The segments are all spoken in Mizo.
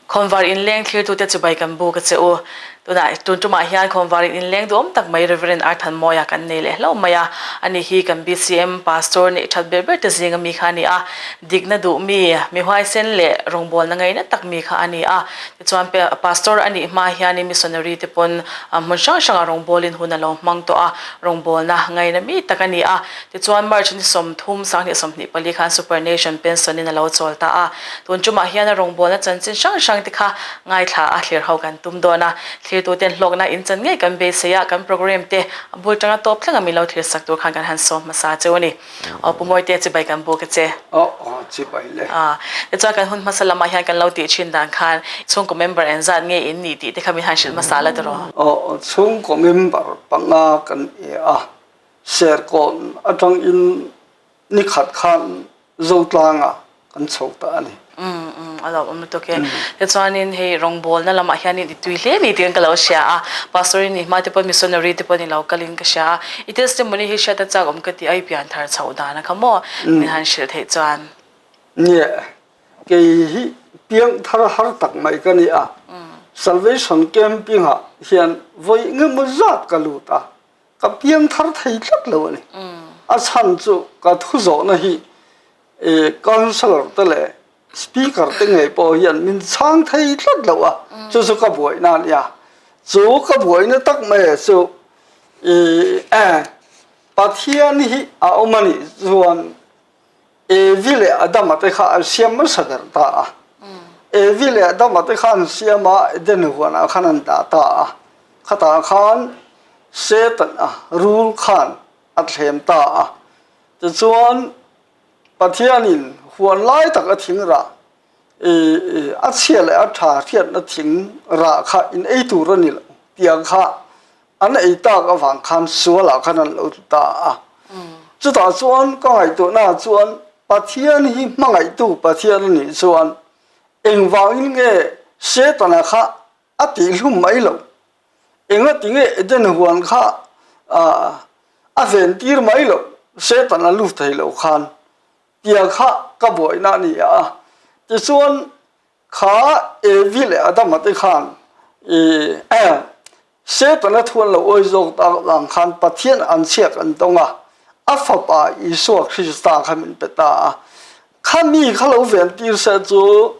Khawnvar inleng thlirtute chibai kan buk a che u. Tunah tun tumah hian khawnvar in inleng duhawm tak mai Rev. Arthanmawia kan nei leh hlauh mai a. Ani hi kan BCM Pastor neih that ber ber te zinga mi kha a ni a. Dikna duh mi, mi huaisen leh rawngbawlna ngaina tak mi kha a ni a. Tichuan Pastor a nih hma hianin missionary te pawn hmun hrang hrangah rawngbawlin hun a lo hmang tawh a, rawngbawlna ngaina mi tak a ni a. Tichuan March ni 30, 2024 khan Super Nation pension in a lo chawl ta a. Tun tumah hian a rawngbawlna chanchin hrang hrang te kha ngaithla a thlir ho kan tum dawn a. Thlirtuten hlawkna in chan ngei kan beisei a, kan program te a bul tanga tawp thleng a min lo thlir sak tur khan kan han sawm hmasa cheu a ni. Aw Pu Mawite chibai kan buk a che. Aw aw chibai le. A tichuan kan hun hmasa lamah hian kan lo tih thin dan khan chhungkaw member eng zat nge in nih tih te kha min han hrilh hmasa la tawh. Aw aw chhungkaw member panga kan e a, Serkawn atangin ni khat khan Zotlanga kan chho ta a ni. Umm umm a lo awm lutuk e. Tichuanin hei rawngbawlna lamah hianin i tui hle ni tiin ka lo hria a, Pastor in i hma te pawh missionary te pawhin i lo kalin ka hria a, i testimony hi hriat a chak awm ka ti a, i pian thar chhoh dan a kha maw min han hrilh theih chuan. Nia, kei hi piang thar har tak mai ka ni a, Salvation Camping ah hian vawi engemaw zat ka lut a, ka piang thar thei tlat lo a ni. A chhan chu ka thu zawhna hi councillor te leh speaker te ngei pawh hian min chhang thei tlat lo a, chu chu ka buaina a nia. Chu ka buaina tak mai chu Pathian hi a awm a nih chuan Evi leh Adama te kha an siam hmasa ber ta a. Evi leh Adama te kha an siam a, Eden huanah khan an dah ta a. Khatah khan Setana rul khan a thlem ta a. Tichuan Pathianin huan lai tak a thing rah, a chhia leh a tha hriatna thing rah kha in ei tur a ni lo tiang kha an ei tak avang khan sualah khan an lo tlu ta a. Chutah chuan ka ngaihtuahnaah chuan Pathian hi hmangaihtu Pathian a nih chuan engvangin nge Setana kha a tihhlum mai lo? Engati nge Eden huan kha a ventir mai lo Setana lut thei lo khan tia kha ka buaina a ni a. Tichuan Kha Evi leh Adama te khan i Setana thu an lo awi zawk tak vang khan Pathian an chhiak an tawng a, a fapa Isua Krista kha min pe ta a. Kha mi kha lo ventir se chu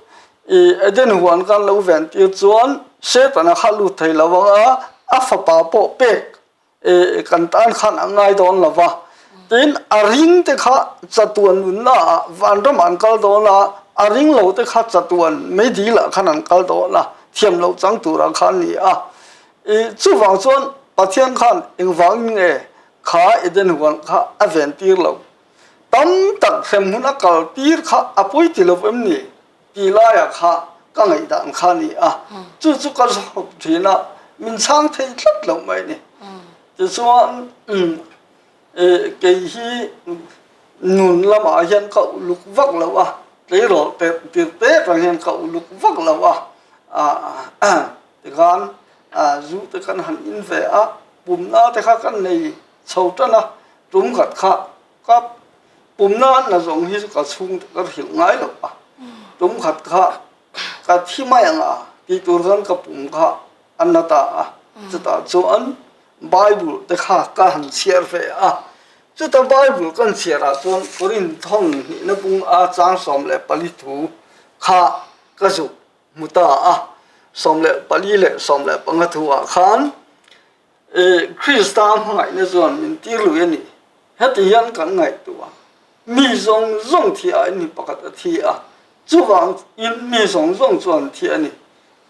i Eden huan khan lo ventir chuan Setana kha lut thei lo ang a, a fapa pawh pek kan tan khan a ngai dawn lo va, tin a ring te kha chatuan nunna ah vanram an kal dawn a, a ring lo te kha chatuan meidil ah khan an kal dawn a, thiam loh chang tur ah khan ni a. I chuvang chuan Pathian khan engvangin nge kha Eden huan kha a ven tir lo? Tam tak hremhmun a kal tir kha a pawi ti lo em ni? Ti laiah kha ka ngaihdan kha a ni a, chu chu ka zawk thin a, min chhang thei tlat lo mai a ni. Tichuan kei hi nun lamah hian ka uluk vak lo a, tleirawl tir te atang hian ka uluk vak lo a, tikhan zu te kan han in ve a, pumna te kha kan nei chho tan a, tum khat kha Ka pumna na zawng hi chu ka chhung te ka hrilh ngai lo a, tum khat kha ka thi mai ang a tih tur khan ka pum kha a na ta a, chutah chuan Bible te kha ka han chhiar ve a, chuta Bible kan chhiar ah chuan Korinthon hnihna bung a chang 14 thu kha ka zuk hmu ta a, 14 leh 15 thu ah khan Krista hmangaihna chuan min tir lui a ni. Heti hian kan ngaihtuah a, mi zawng zawng thi aiin mi pakhat a thi a, chuvangin mi zawng zawng chuan an thi a ni.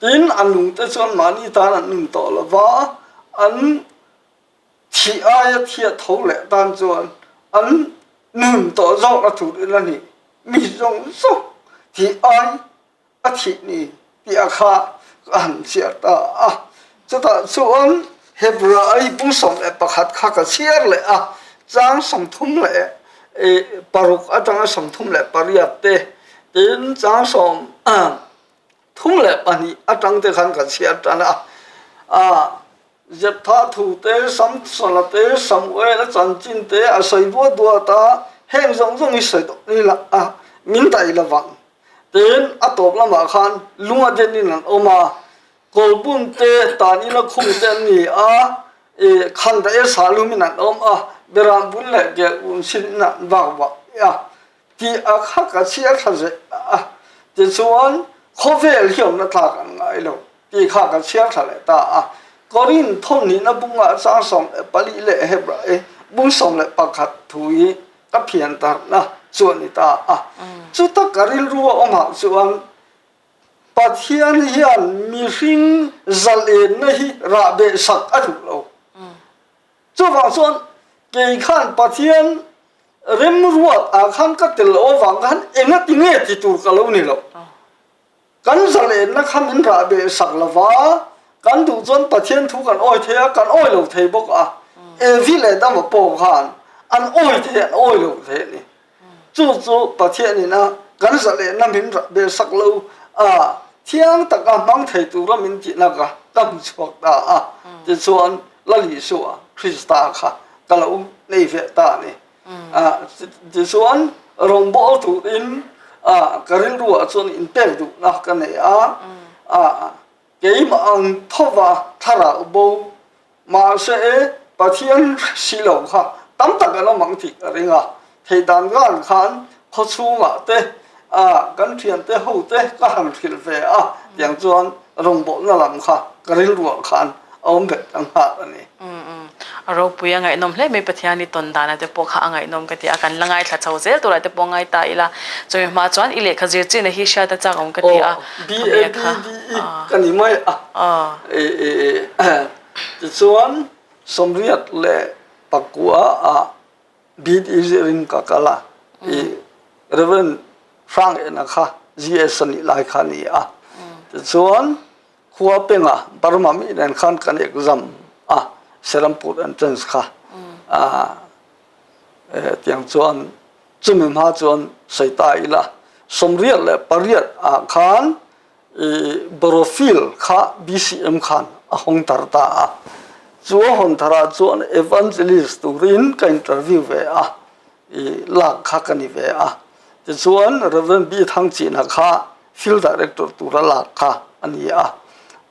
Tin, a nungte chuan mahni tan an nun tawh lo va, an thih aia thiah tho leh tan chuan an nun tawh zawkna turin a ni. Mi zawng zawng thih ai a thih ni tiah kha ka han chhiar ta a. Chutah chuan Hebrai bung 11 kha ka chhiar leh a, chang 36 atanga 38 te, tin chang 32 atang te khan ka chhiar tan a. Jephtha thu te, Samsona te, Samuela chanchin te a sawi duat duat a, heng zawng zawng hi sawi tawh ni la a, min daih lovang. Tin, a tawp lamah khan lung a denin an awm a, kawlbun te, tan ina khung te an ni a, i khan daih a sah lumin an awm a, beram bun leh gel un sin in an vak vak a, tih a kha ka chhiar thla zeh a. Tichuan, khawvel hi awmna tlak an ngai lo tih kha ka chhiar thla leh ta a. Korin thawmhnihna bungah chang 14 leh Hebrai bung 11 thu hi ka phian tarhna chu a ni ta a. Chuta ka rilru a awmah chuan Pathian hian mihring zalenna hi rahbeh sak a duh lo. Chuvang chuan kei khan Pathian remruat ah khan ka tel loh avang khan engati nge ti tur ka lo ni lo. Kan zalenna kha min rahbeh sak lo va, kan duh chuan Pathian thu kan awi thei a, kan awi lo thei bawk a. Evi leh Adama pawh khan an awi thei, an awi lo thei a ni. Chu chu Pathianin a kan zalenna min rahbeh sak lo a, thiang taka hmang thei tura min tihna kha ka hmu chhuak ta a. Tichuan Lal Isua Krista kha ka lo nei ve ta a ni. Tichuan rawngbâwl turin ka rilruah chuan inpek duhna ka nei a, keimah ang thova thlarau bo mahse Pathian si lo kha tam tak an awm ang tih ka ring a, thei dan gan khan khawchhungah te kan thiante ho te ka han hrilh ve a, tiang chuan rawngbawlna lam kha ka rilruah khan a awm bet ta nghal a ni. A ropui a ngaihnawm hle mai Pathian i tawn dana te pawh kha a ngaihnawm ka ti a, kan la ngaithla chho zel turah te pawh ngai ta ila, chumi hma chuan i lehkha zir chin a hi hriat a chak awm ka ti a, kha kha. Ka ni mai a, tichuan 89 ah BD zirin ka kal a, i Reverend Hrang Ena kha GS a nih lai kha a ni a, tichuan Khua penga Burma mi nen khan kan exam a, Serampur entrance kha tiang chuan chumi hma chuan sawi ta ila 88 ah khan Borofield kha BCM khan a hawng thar ta a, chu a hawn thar ah chuan evangelist turin ka interview ve a, lak kha ka ni ve a, tichuan Rev. B Thangchina kha Field Director tura lak kha a ni a.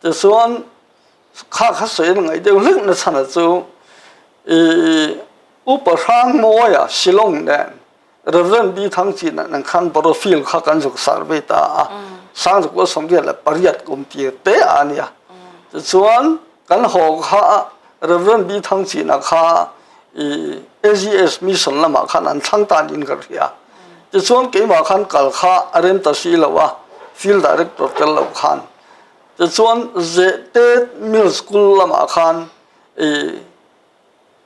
Tichuan kha kha sawi an ngaih deuh hlek na chhan a chu i Upa Hrangmawia Shillong nen Rev. B Thangchina nen khan Boro Field kha kan zuk survey ta a. Sangzukua 88 kum tir te a nia. Tichuan kan haw kha Rev. B Thangchina kha i AGS Mission lamah khan an thlang ta niin ka hria. Tichuan keimah khan kal kha a rem ta si lo a, Field Director tel lo khan. Tichuan Zehtet Middle School lamah khan i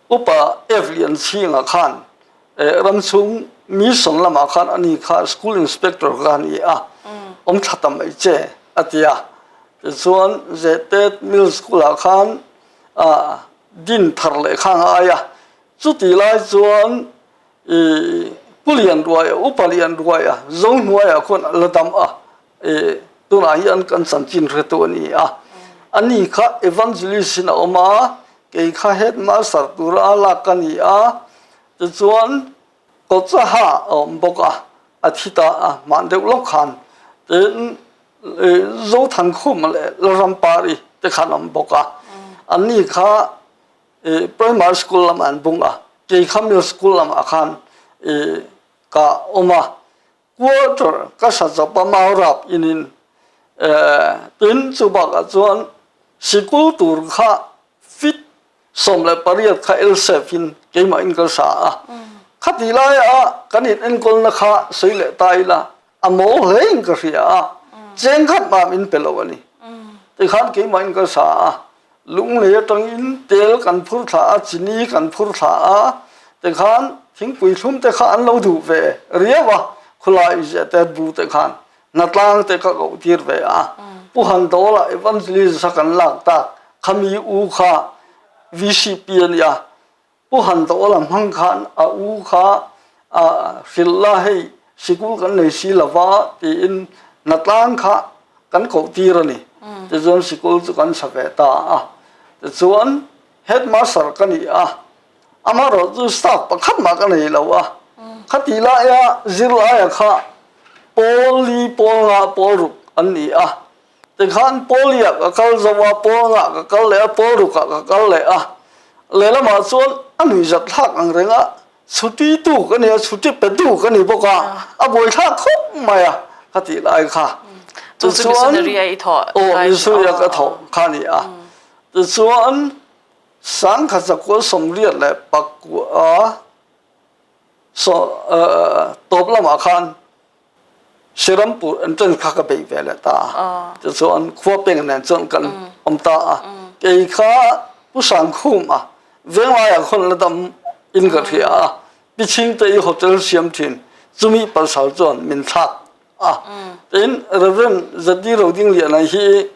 Upa F Lianchhinga khan ramchhung mission lamah khan ani kha School Inspector kha a ni a, awm thla ta mai che a ti a. Tichuan Zehtet Middle School ah khan din thar leh kha a ngai a. Chutih lai chuan I Pu Lianruaia, Upa Lianruaia, Zohnuaia khuan a la dam a, i tunah hian kan chanchin hretu a ni a. Ani kha evangelist in a awm a, kei kha headmaster tura lak ka ni a, tichuan Kawchaha a awm bawk a, a thi ta a, hman deuh lawk khan. Tin, Zothankhuma leh Lalrampari te khan awm bawk a, anni kha i primary school lamah an bung a, kei kha middle school lamah khan i ka awm a, quarter ka sa chawp a mau rap inin tin chu bakah chuan sikul tur kha fit 18 kha L-shape in keimah in ka sa a, khati laia kan in enkawlna kha sawi leh ta ila a mawl hle in ka hria a, cheng khat mah min pe lo a ni. Tikhan keimah in ka sa a, lunglei atangin tel kan phur thla a, chini kan phur thla a, tikhan thingpui thlum te kha an lo duh ve riau a, khulai zia te bu te khan hnatlang te ka koh tir ve a. Pu Handawla Evangelist a kan lak tak khami u kha VCP a nia, Pu Handawla hmang khan a u kha a hrilh la hei sikul kan nei si lova tiin hnatlang kha kan koh tir a ni. Tichuan sikul chu kan sa ve ta a. Tichuan headmaster ka ni a, amaherawhchu staff pakhat mah ka nei lo a. Khati laia zirlaia kha. Pawl li, pawl nga, pawl ruk an ni a. Tikhan pawl liah ka kal zo a, pawl ngah ka kal leh a, pawl rukah ka kal leh a. Lehlamah chuan a nuihzat thlak ang reng a, chhuti tu ka ni a, chhuti pe tu ka ni bawk a, a buaithlak khawp mai a ka tih lai kha. Chu chu missionary a i thawh Aw, missionary a ka thawh kha a ni a. Tichuan sangkhat zakua 89 tawp lamah khan Sirampur entrance kha ka bei ve leh ta a. Tichuan khua peng nen chuan kan awm ta a. Kei kha Pu Sangkhum a venglaiah khawn la dam in ka hria a. Pi Chhingte i hotel siam thin chumi pasal chuan min thlak a. Tin Reverend Zadi Rodingliana hi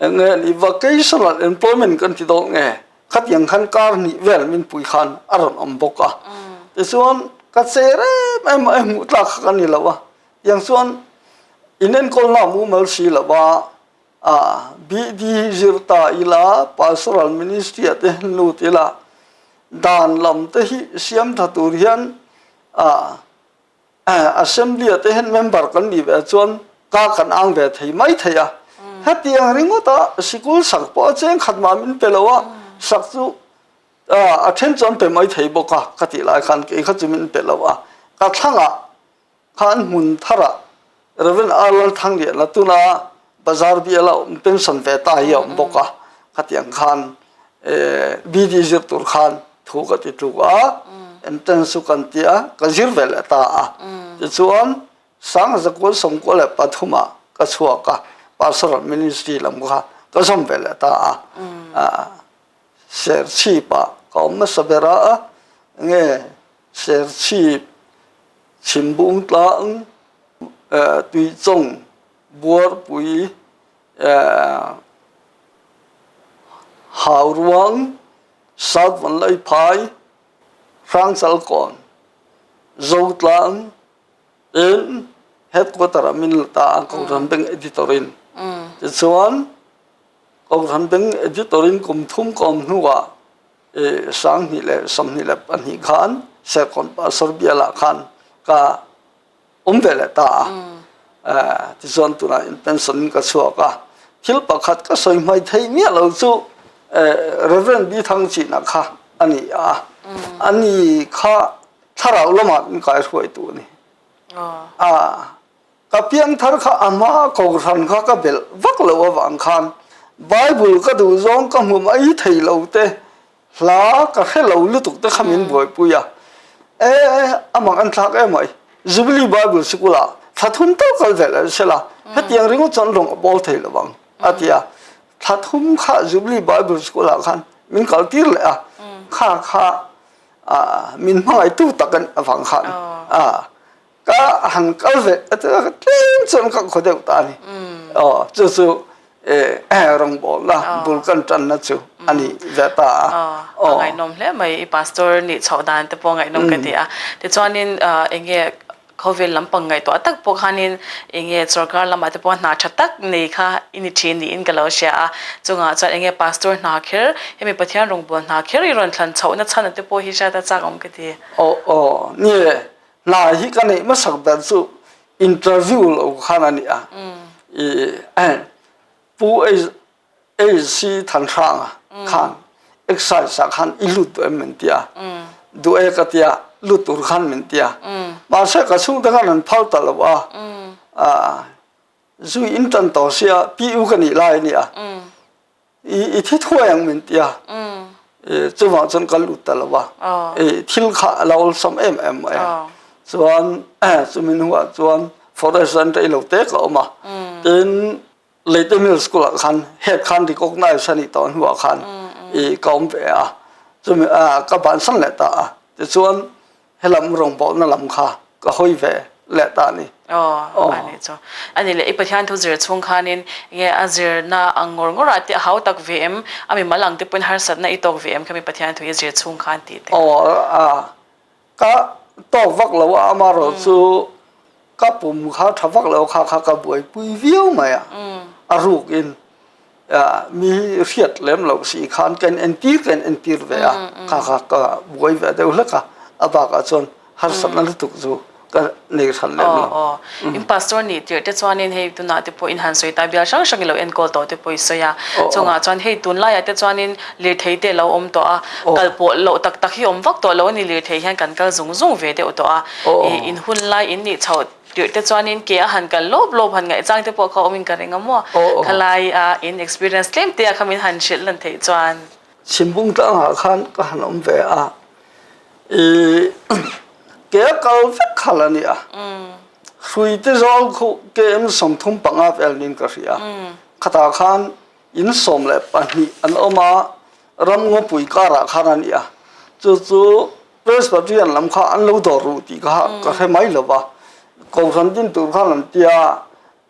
Eng nge ni vocational employment kan ti dawn nge khatiang khan kar hnih vel min pui khan a rawn awm bawk a tichuan ka che rem em a hmuh tlak kha ka ni lo a tiang chuan in enkawlna mumal si lo a ah BD zir ta ila pastoral ministry ah te lut ila dan lam te hi siam tha tur hian ah Assembly ah te hian member kan nih ve chuan ka kan ang ve thei mai thei a. Hetiang ringawt a sikul sak pawh a cheng khat mah min pe lo a, sak chu a then chu an pe mai thei bawk a ka tih lai khan kei kha chu min pe lo a. Ka thlangah khan hmun tharah Rev. R. Lalthangliana tuna bazar bial a awm pension ve ta hi a awm bawk a, khatiang khan BD zir tur khan thu ka ti tluk a, entrance chu kan ti a, ka zir ve leh ta a. Tichuan 1993 ah ka chhuak a, pastoral ministry lam kha ka zawm ve leh ta a. Serchhip ah ka awm nasa ber a, nge Serchhip Chhimbung tlang Tuichawng Buarpui Hauruang South Vanlaiphai Hrangchalkawn Zotlang in headquarter ah min la ta a Kohhran Bank editor in. Tichuan Kohhran Bank editor in kum thum ka awm hnuah 2022 khan Serkawn Pastor bial ah khan ka awm ve leh ta a. Tichuan tunah in pension in ka chhuak a. Thil pakhat ka sawi hmai thei miah lo chu Reverend B Thangchina kha a ni a. Ani kha thlarau lamah min kaihruaitu a ni. A ka piangthar kha a hma kohhran kha ka belh vak lo avang khan Bible ka duh zawng ka hmu mai thei lo te Hla ka hre lo lutuk te kha min buaipui a, e a mak an thlak em mai. Jubilee Bible Sikul ah thla thum tal kal ve leh se la, hetiang ringawt chuan rawng a bawl thei lo vang a ti a. Thla thum kha Jubilee Bible School ah khan min kal tir leh a, kha kha min hmangaihtu tak avang khan a Ka han kal ve a ti a, tlem chuan ka khaw deuh ta a ni. Aw, chu chu rawngbawlna bul kan tanna chu a ni ve ta a. Aw, a ngaihnawm hle mai. I pastor nih chhoh dan te pawh ngaihnawm ka ti a. Tichuanin eng nge khawvel lampang ngaihtuah tak pawh khanin eng nge sorkar lamah te pawh hna tha tak nei kha i ni thin niin ka lo hria a. Chungah chuan eng nge pastor hna kher, hemi Pathian rawngbâwl hna kher i rawn thlan chhohna chhan te pawh hi hriat a chak awm ka ti. Aw, aw, ni e. Hna hi ka neih hmasak ber chu interview lo khan a ni a. I Pu HC Thanhranga khan excise ah khan i lut duh em min ti a. Duh e ka ti a, lut tur khan min ti a. Mahse ka chhungte khan an phal ta lo a. Zui in tan tawh sia PU ka nih lai a ni a. I thi thuai ang min ti a. Chuvang chuan ka lut ta lo a. Thil kha a lo awlsam em em mai a. Chuan chumi hnuah chuan forest an rei lo te ka awm a. Tin Leite Mill School ah khan head khan recognize a nih tawh hnuah khan i ka awm ve a. Chumi ka bansan leh ta a. Tichuan helam rawngbawlna lam kha ka hawi ve leh ta a ni. Aw, a nih chu. A nih leh i Pathian thu zir chhung khanin nge a zirna ang ngawr ngawrah te a hau tak ve em? A mimal ang te pawhin harsatna i tawk ve em khami Pathian thu i zir chhung khan tih te? Aw, a, ka tawk vak lo a, amaherawhchu ka pum kha tha vak lo kha kha ka buaipui viau mai a, a rukin mi hriat lem loh si khan kan entir kan entir ve a, kha kha ka buai ve deuh hlek a, a bakah chuan harsatna lutuk chu. Ka nei hran lem lo. Aw aw. In pastor nih tirh te chuanin hei tunah te pawh in han sawi ta bial hrang hrang i lo enkawl tawh te pawh i sawi a. Chungah chuan hei tunlaiah te chuanin lirthei te a lo awm tawh a, kal pawh loh tak tak hi awm vak tawh lo a ni, lirthei hian kan kal zung zung ve deuh tawh a. Ih in hun lai in nih chhoh tirh te chuanin ke a han kal lawp lawp han ngaihchang te pawh kha awmin ka ring a maw. Khalai a in experience tlem te a kha min han hrilh lan theih chuan. Chhimbung tlangah khan ka han awm ve a, i ke a kal vek khal a ni a, hrui te zawl khu KM 35 vel niin ka hria. Khatah khan in 12 an awm a, ram ngawpui karah khan a ni a, chu chu Presbyterian lam kha an lo dawr ruh tih kha ka hre mai lo va, Kohhran din tur khan an tia,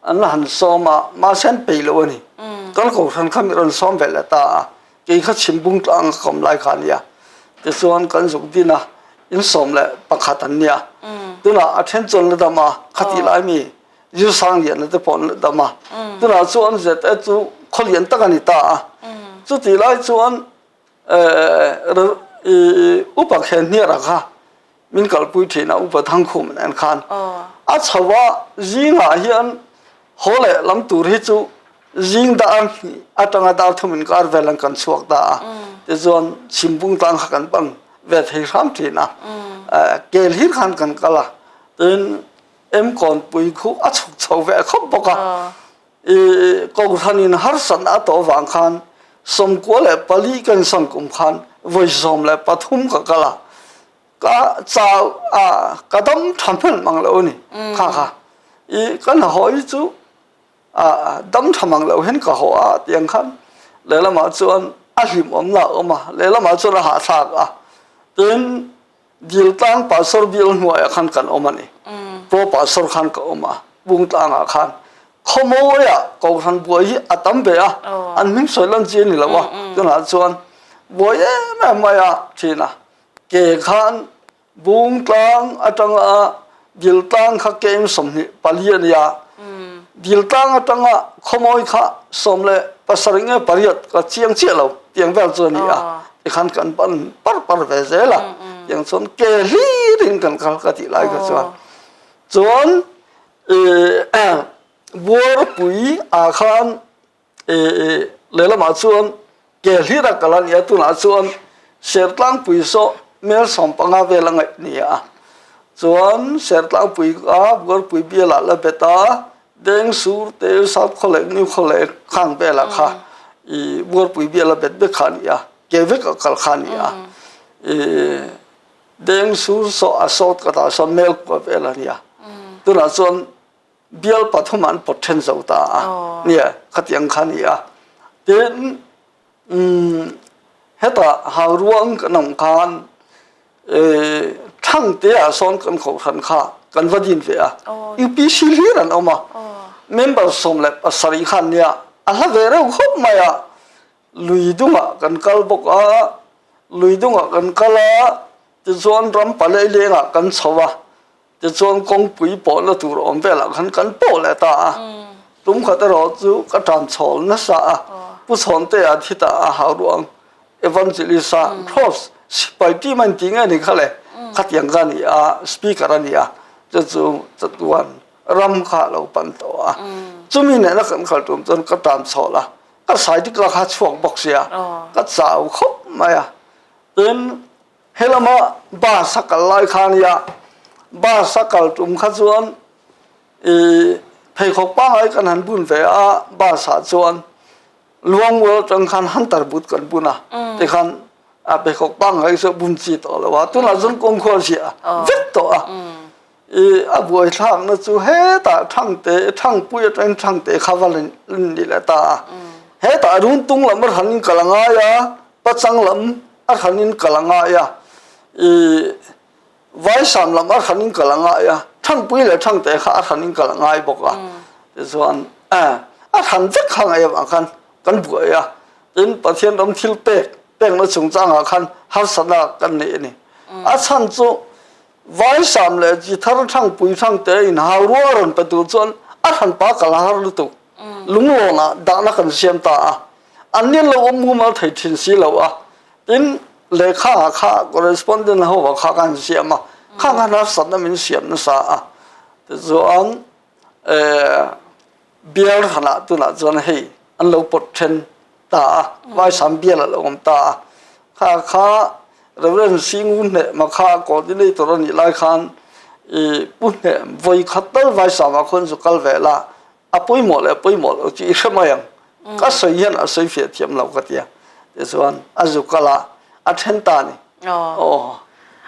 An la han sawm a, mahse an peih loh a ni. Kan kohhran kha mi rawn sawm ve leh ta a, kei kha chhimbung tlang ka kawm lai kha a nia. Tichuan kan zuk din a, in 11 an nia. Tunah a then chuan la dam a, khatih lai mi Zirsang Liana te pawh an la dam a. Tunah chuan ZA chu khaw lian tak a ni ta a. Chutih lai chuan Upa Khenhniara kha min kalpui thin a, Upa Thangkhum nen khan. A chho a, zingah hian haw leh lam tur hi chu zing dar hnih atanga dar thum inkar vel an kan chhuak ta a. Tichuan Chhimbung tlang kha kan pan ve thei hram thin a. Kel hir khan kan kal a, tin Emkawnpui khu a chhuk chho ve khawp bawk a. I Kohhranin harsatna a tawh vang khan 94 kan san kum khan vawi 13 ka kal a, ka chau a, ka dam tha hmel mang lo a ni. Kha kha i kan hawi chu a dam tha mang lo hian ka haw a tiang khan lehlamah chuan a hlimawmna a awm a, lehlamah chuan a hahthlak a. Tin, Diltlang Pastor bial hnuaiah khan kan awm a ni. Pro Pastor khan ka awm a, Bungtlangah khan. Khawmawiah Kohhran buai hi a tam ve a, an hming sawi lan chi a ni lo a, tunah chuan buai em em mai a thin a. Ke khan Bungtlang atanga Diltlang kha kem 24 a ni a, Diltlang atanga Khawmawi kha 17 nge pariat ka chiang chiah lo tiang vel chu a ni a. Tikhan kan pan par par ve zel a, tiang chuan ke hlirin kan kal ka tih lai kha chuan. Chuan Buarpui ah khan lehlamah chuan ke hlir a kal a ni a, tunah chuan Sertlangpui saw mel 15 vel a ngaih ni a. Chuan Sertlangpui kha Buarpui bialah la bet a, Dengsur te South Khawlek New Khawlek khang velah kha i Buarpui biala bet vek kha a ni a, ke vek a kal kha a ni a. I Dengsur saw a sawt ka tah sawn mel kua vel a ni a. Tunah chuan bial pathum an pawt then zo ta a, nia khatiang kha a ni a. Tin, Hetah hauruang kan awm khan Thangte ah sawn kan kohhran kha kan va din ve a, UPC hlir an awm a, member 17 khan nia a hla ve reuh khawp mai a, lui dungah kan kal bawk a, lui dungah kan kal a, tichuan ram palei lengah kan chho a, Tichuan kawngpui pawhna tur awm velah khan kan pawh leh ta a. Tum khat erawh chu ka tan chhawl nasa a, Pu Chhawntea thi ta a hau ruang Evangelist a Cross sipai team a inti nge ni kha le, khatiang kha a ni a, speaker a ni a, chu chu chatuan ram kha a lo pan tawh a. Chumi nena kan kal tum chuan ka tan chhawl a, ka saidik la kha chhuak bawk sia, ka chau khawp mai a. Tin, He lama bus a kal lai kha ania, bus a kal tum kha chuan i pheikhawk pangngai kan han bun ve a, bus ah chuan Luangmual atang khan Hunter boot kan bun a, tikhan a pheikhawk pangngai chu a bun chi tawh lo a, tunah chuan kawngkhua ziah vek tawh a, i a buaithlakna chu hetah Thangte, Thangpui atangin Thangte kha va ni leh ta a, hetah Runtung lam a hranin kal a ngai a, Pachang lam a hranin kal a ngai a, i Vaisam lam a hranin kal a ngai a, Thangpui leh Thangte kha a hranin kal a ngai bawk a. Tichuan a hran vek kha ngaih avang khan kan buai a, tin Pathian ram thil pek pekna chungchangah khan harsatna kan nei a ni. A chhan chu Vaisam leh Chithar Thangpui Thangte inhau rual a rawn pe tur chuan a hranpa kal a har lutuk. Lunglawnah dahna kan siam ta a. An ni lo awm mumal thei thin si lo a, tin lehkha ah kha correspondent ho ah kha kan siam a. Khang khan harsatna min siam nasa a. Tichuan bial hranah tunah chuan hei an lo pawt then ta a, Vaisam bial a lo awm ta a. Kha kha Reverend Singu Hnehma kha coordinator a nih lai khan i Pu Hnem vawi khat tal Vaisama khawn chu kal ve la, a pawimawh leh pawimawh loh chu i hre mai ang. Ka sawi hian a sawi fiah thiam lo ka tia. Tichuan a zu kal a, a then ta a ni. Aw.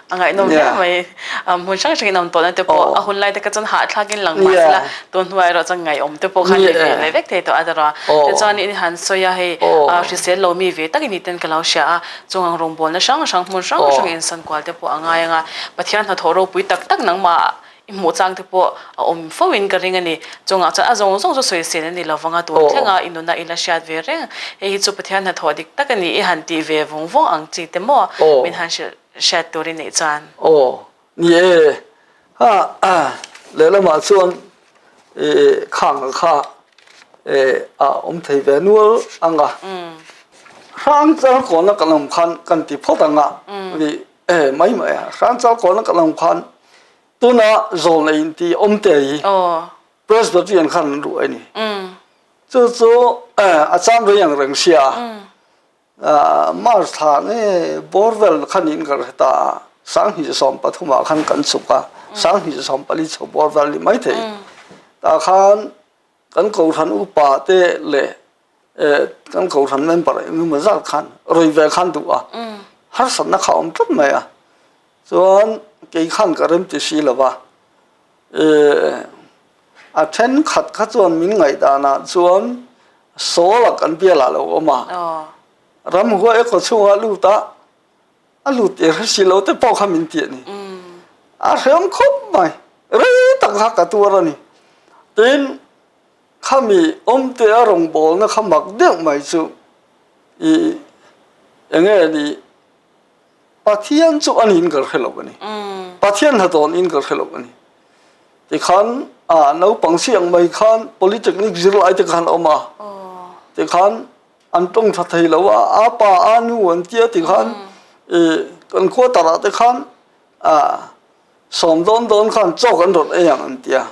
A ngaihnawm hle mai. Hmun hrang hrangin awm tawhna te pawh a hun lai te kha chuan hahthlakin lang mah sela tun hnuah erawh chuan ngaihawm te pawh khan ni ve leh vek thei tawh a tawrh a. Tichuan in han sawi a hei hrisel lo mi ve tak i ni ten ka lo hria a, chung ang rawngbawlna hrang hrang hmun hrang hrang insan kual te pawh a ngai ang a. Pathian hnathawh ropui tak tak nangmah I hmuh chang te pawh a awm fo in ka ring a ni. Chungah chuan a zawng zawng chu sawisel a ni lo vang a, tun thlenga i nuna i la hriat ve reng. Hei hi chu Pathian hnathawh dik tak a ni, i han tih ve vawng vawng ang chi te maw min han hrilh hriat tur i neih chuan. Aw, ni e. Ha, lehlamah chuan i khang kha a awm thei ve nual ang a. Hrangchal kawna kan awm khan kan ti phawt ang a, Mai mai a, Hrangchal kawna kan awm khan tuna zawl nei inti awm te hi Presbyterian khan an ruh a ni. Chu chu a chang rei ang reng sia a, March thla nge bawr vel khan in ka hre ta a, 2013 ah khan kan chhuk a, 2014 chho bawr vel ni mai thei. Tah khan kan kohhran upa te leh kan kohhran member engemaw zat khan rawi ve khan duh a, harsatna kha a awm tlat mai a. Chuan kei khan ka rem ti si lo va, a thenkhat kha chuan min ngaihdanah chuan Saul-a kan bialah lo awm a, ramhuai a kawchhungah lut a, a lut i hre si lo te pawh kha min ti a ni. A hreawm khawp mai, rei tak kha ka tuar a ni. Tin, Khami awmtea rawngbawlna kha mak deuh mai chu i enge ni Pathian chu a niin ka hre lo a ni. Pathian hnathawh niin ka hre lo a ni. Tikhan a naupang si ang mai khan Polytechnic zirlai te khan a awm a. Tikhan an tawng tha thei lo a, a pa a nu an tia tikhan i kan quarter ah te khan a sawm dawn dawn khan chaw kan rawn ei ang an tia.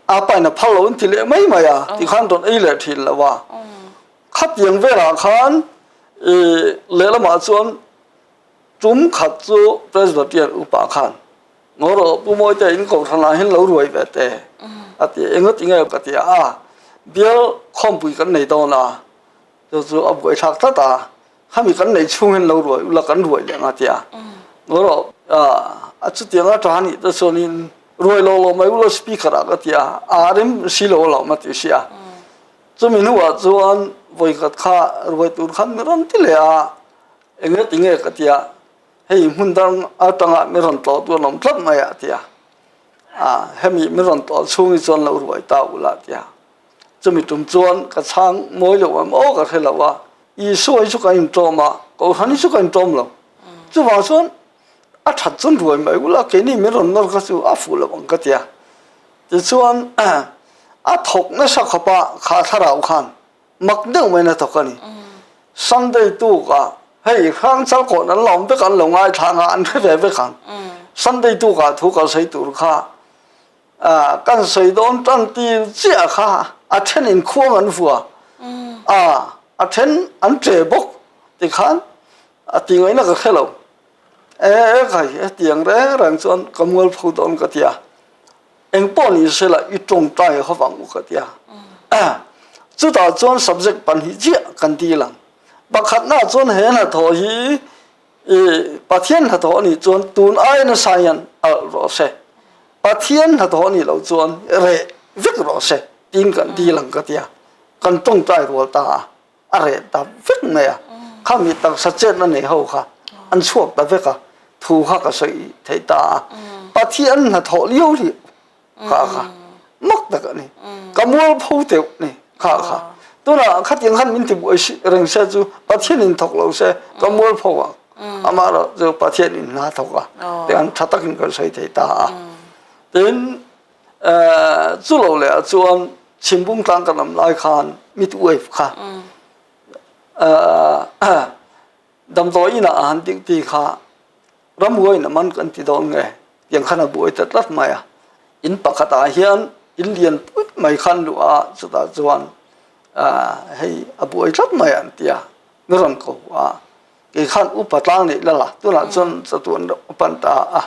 A pa in a phal lo an ti leh mai mai a, tikhan rawn ei leh thin lo a. Khatiang velah khan i lehlamah chuan tum khat chu Presbyterian upa khan Ngaw rawh Pu Mawite in kohhranah hian lo ruai ve te a ti a, engati nge ka ti a, bial khawmpui kan nei dawn a, chu chu a buaithlak tlat a, Khami kan nei chhung hian lo ruai ula kan ruai leh ang a ti a. Ngaw rawh a chutiang a tha nih te chuanin ruai lo lo mai ula speaker ah ka ti a, a rem si lo alawm a ti si a. Chumi hnuah chuan vawikhat kha ruai tur khan mi rawn ti leh a, eng nge ti nge ka ti a, hei hmun dang atanga mi rawn tlawh tur an awm tlat mai a ti a, hemi mi rawn tlawh chhung hi chuan lo ruai ta ula a ti a. Chumi tum chuan ka chhang mawi lo em aw ka hre lo a, Isua hi chu kan inṭawm a, Kohhran hi chu kan inṭawm lo. Chuvang chuan a that chuan ruai mai ula, keini min rawn nawr kha chu a fuh lo ang ka ti a. Tichuan a thawk nasa khawp a, kha thlarau khan mak deuh maiin a thawk a ni. Sunday tukah hei Hrangchal kawn an la awm vek a, an lo ngaithla ang a, an hre ve vek ang. Sunday tukah thu kal sawi tur kha Kan sawi dawn tan tir chiah kha a then in khuang an vua a, a then an che bawk tikhan a ti ngaihna ka hre lo. E khai hetiang reng reng chuan ka mualpho dawn ka ti a, engpawh ni sela i tawngtai ho vang u ka ti a. Chutah chuan subject pahnih chiah kan dil ang. Pakhatna chuan he hnathawh hi I Pathian hnathawh a nih chuan tun ai nasa hian alh rawh se, Pathian hnathawh a nih loh chuan reh vek rawh se tiin kan dil ang ka ti a, kan tawngtai rual ta a, a reh ta vek mai a, khami taksa chetna nei ho kha an chhuak ta vek a, thu kha ka sawi theih ta a, Pathian hnathawh liau liau kha kha mak tak a ni ka mualpho teuh ni kha kha tunah khatiang khan min ti buai reng se chu Pathian in thawk lo se ka mualpho ang amah erawh chu Pathian in hna thawk a tiang tha takin kan sawi thei ta a tin chu lo leh ah chuan Chhimbung tlang kan awm lai khan midwife kha damdawi inah a han duty kha. Ramhuaiin a man kan ti dawn nge? Tiang khan a buai ta tlat mai a. In pakhatah hian in lian pui mai khan luh a, chutah chuan hei a buai tlat mai an ti a, mi rawn ko a. Kei khan upa tlang neih la la, tunah chuan chatuan reuh a pan ta a.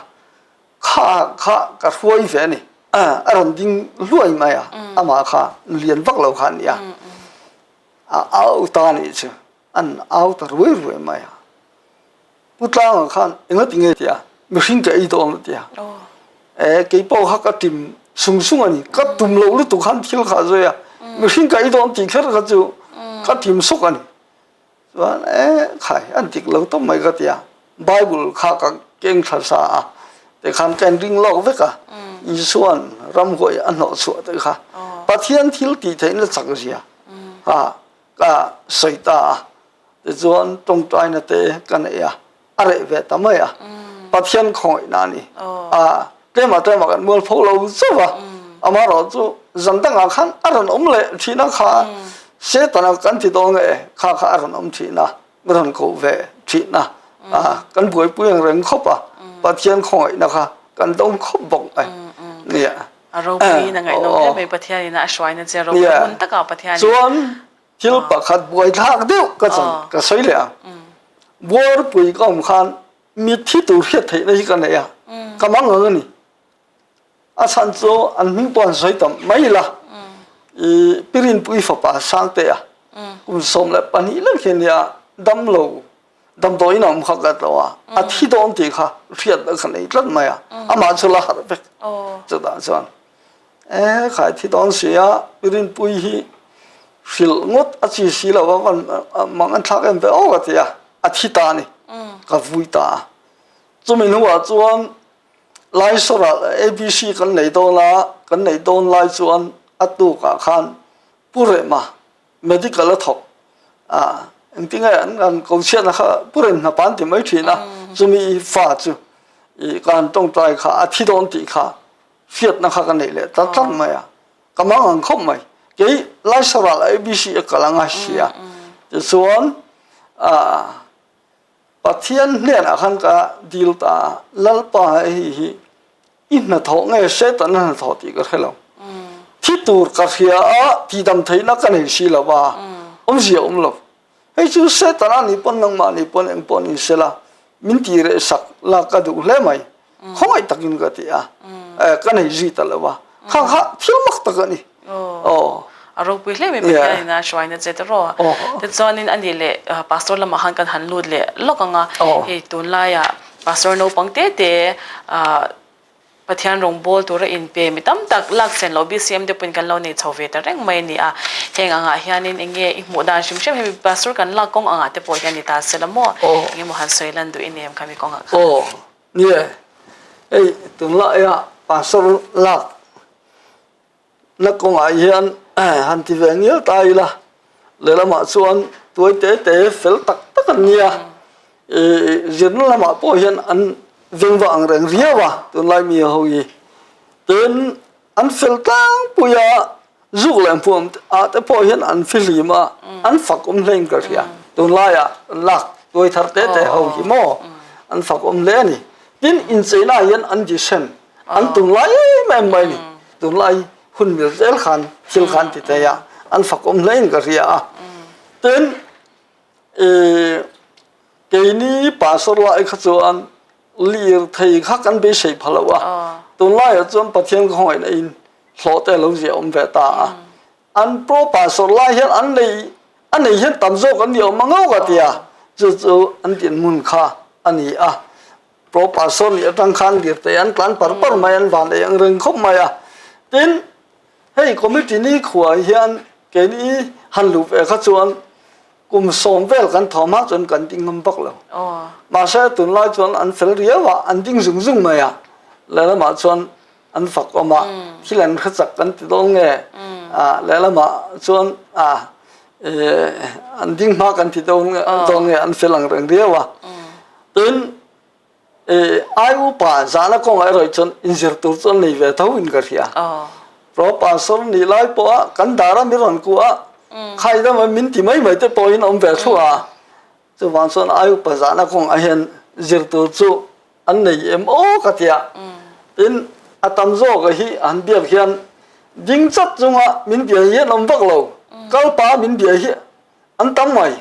Kha kha ka hruai ve a ni. A rawn ding hluai mai a, amah kha lian vak lo kha a ni a. A au ta nih chu an au ta ruai ruai mai a. Pu Tlanga khan engati nge tia mihring ka ei dawn a tia. E kei pawh kha ka tim sung sung a ni. Ka tum loh lutuk khan thil kha a zui a. Mihring ka ei dawn tih kher kha chu ka tim sawk a ni. Chuan e khai an dik lo tawp mai ka tia. Bible kha ka keng thla sa a. Tikhan ka in ring lawk vek a. Isuan ramhuai a hnawh chhuah te kha Pathian thil tih theihna chak zia kha ka sawi ta a. Tichuan tawngtaina te ka nei a, a reh ve ta mai a. Pathian khawngaihna a ni. A tlema tlema kan mual pho lo zauh a. Amaherawh chu zan dangah khan a rawn awm leh thin a kha Setana kan ti dawn nge kha kha a rawn awm thin a, a rawn koh ve thin a. Kan buaipui ang reng khawp a, Pathian khawngaihna kha kan dawng khawp bawk mai. Nia. A ropuiin a ngaihnawm hle mai Pathianin a hruaina che ropui hun takah Pathianin. Chuan Thil pakhat buaithlak deuh ka chan ka sawi leh ang. Buarpui ka awm khan mitthi tur hriat theihna hi ka nei a, ka mang ang a ni. A chhan chu an hming pawh an sawi tam mai ila, i Pirinpui fapa Sangtea kum 12 lek hi a nia, damlo damdawiin a awm kha ka tlo a, a thi dawn tih kha hriatna ka nei tlat mai a, amah chu la harh vek chutah chuan. E khai thi dawn si a, Rinpui hi hrilh ngawt a chi si lo a, van mang an thlak em ve aw ka ti a, a thi ta a ni, ka vui ta a. Chumi hnuah chuan Laisawrah ABC kan nei dawn a, kan neih dawn lai chuan a tukah khan Pu Rema medical a thawk a, engtinge an an ko chhiatna kha Pu Rem hnapa an ti mai thin a, chumi fa chu i ka han tawngtai kha a thi dawn tih kha hriatna kha ka neih leh ta tlat mai a, ka mang ang khawp mai. Kei Laisaral ABC a kal anga hria tichuan ah Pathian hnenah khan ka dil ta a, Lalpa hei hi i hnathawh nge Satan a hnathawh tih ka hre lo. Thi tur ka hria a, tihdam theihna ka nei si lo va, awmzia awm lo. Hei chu Satan a nih pawn nangmah nih pawn eng pawh ni sela min tih reh sak la ka duh hle mai. Khawngaih takin ka ti a, ka nei zui ta lo va. Kha kha thil mak tak a ni. Aw. A ropui hle mai Pathian in a hruaina che tawh. Tichuanin a nih leh Pastor lamah khan kan han lut leh lawk ang a. Hei tunlaiah Pastor naupang te te Pathian rawngbawl tura inpe mi tam tak lak sen loh BCM te pawhin kan lo nei chho ve ta reng mai a ni a. Heng angah hianin eng nge i hmuh dan hrim hrim hemi Pastor kan lak kawng angah te pawh hian ni ta se la maw? Eng emaw han sawi lan duh i nem kha mi kawngah khan. Aw nie, hei tunlaia Pastor lak Na kawngah hian han ti ve ngial ta ila, lehlamah chuan tuai te te fel tak tak an nia. I zirna lamah pawh hian an veng vah ang reng riau a tunlai mi ho hi. Tin, an fel tlangpui a, zuk leh hmuam ah te pawh hian an fihlim a, an fak awm hlein ka hria. Tunlaiah an lak tuai thar te te ho hi maw an fak awm hle a ni. Tin, incheina hian an decent An tunlai em em mai ni. Tunlai hun mil zel khan thil khan ti thei a, an fakawm hlein ka hria a. Tin, keini pastor lai kha chuan lirthei kha kan beisei pha lo a. Tunlaiah chuan Pathian khawngaihna in hlawh te a lo zia awm ve ta a. An pro pastor lai hian an nei a nei hian tam zawk an ni awm ang ngawk a tia. Chu chu an dinhmun kha a ni a. Pro pastor nih atang khan lirthei an tlan par par mai an van ei ang reng khawp mai a. Tin, hei committee ni khuah hian keini han luh ve kha chuan kum sawm vel kan thawm hma chuan kan ding ngam vak lo. Mahse tunlai chuan an fel riau a, an ding zung zung mai a. Lehlamah chuan an fak awm a, thil an hre chak kan ti dawn nge? Lehlamah chuan an ding hma kan ti dawn nge an fel ang reng riau a. Tin, ai upa zahna kawngah erawh chuan inzir tur chu an nei ve tho in ka hria. Pro pastor nih lai pawha kan dara mi rawn kuah a, khai dama min ti mai mai te pawhin awm ve thluah a. Chuvang chuan ai upa zahna kawngah hian zir tur chu. an nei em aw ka ti a. Tin, a tam zawk hi an biak hian ding chat chunga min bia hi an awm vak lo. Kalpa min bia hi an tam mai.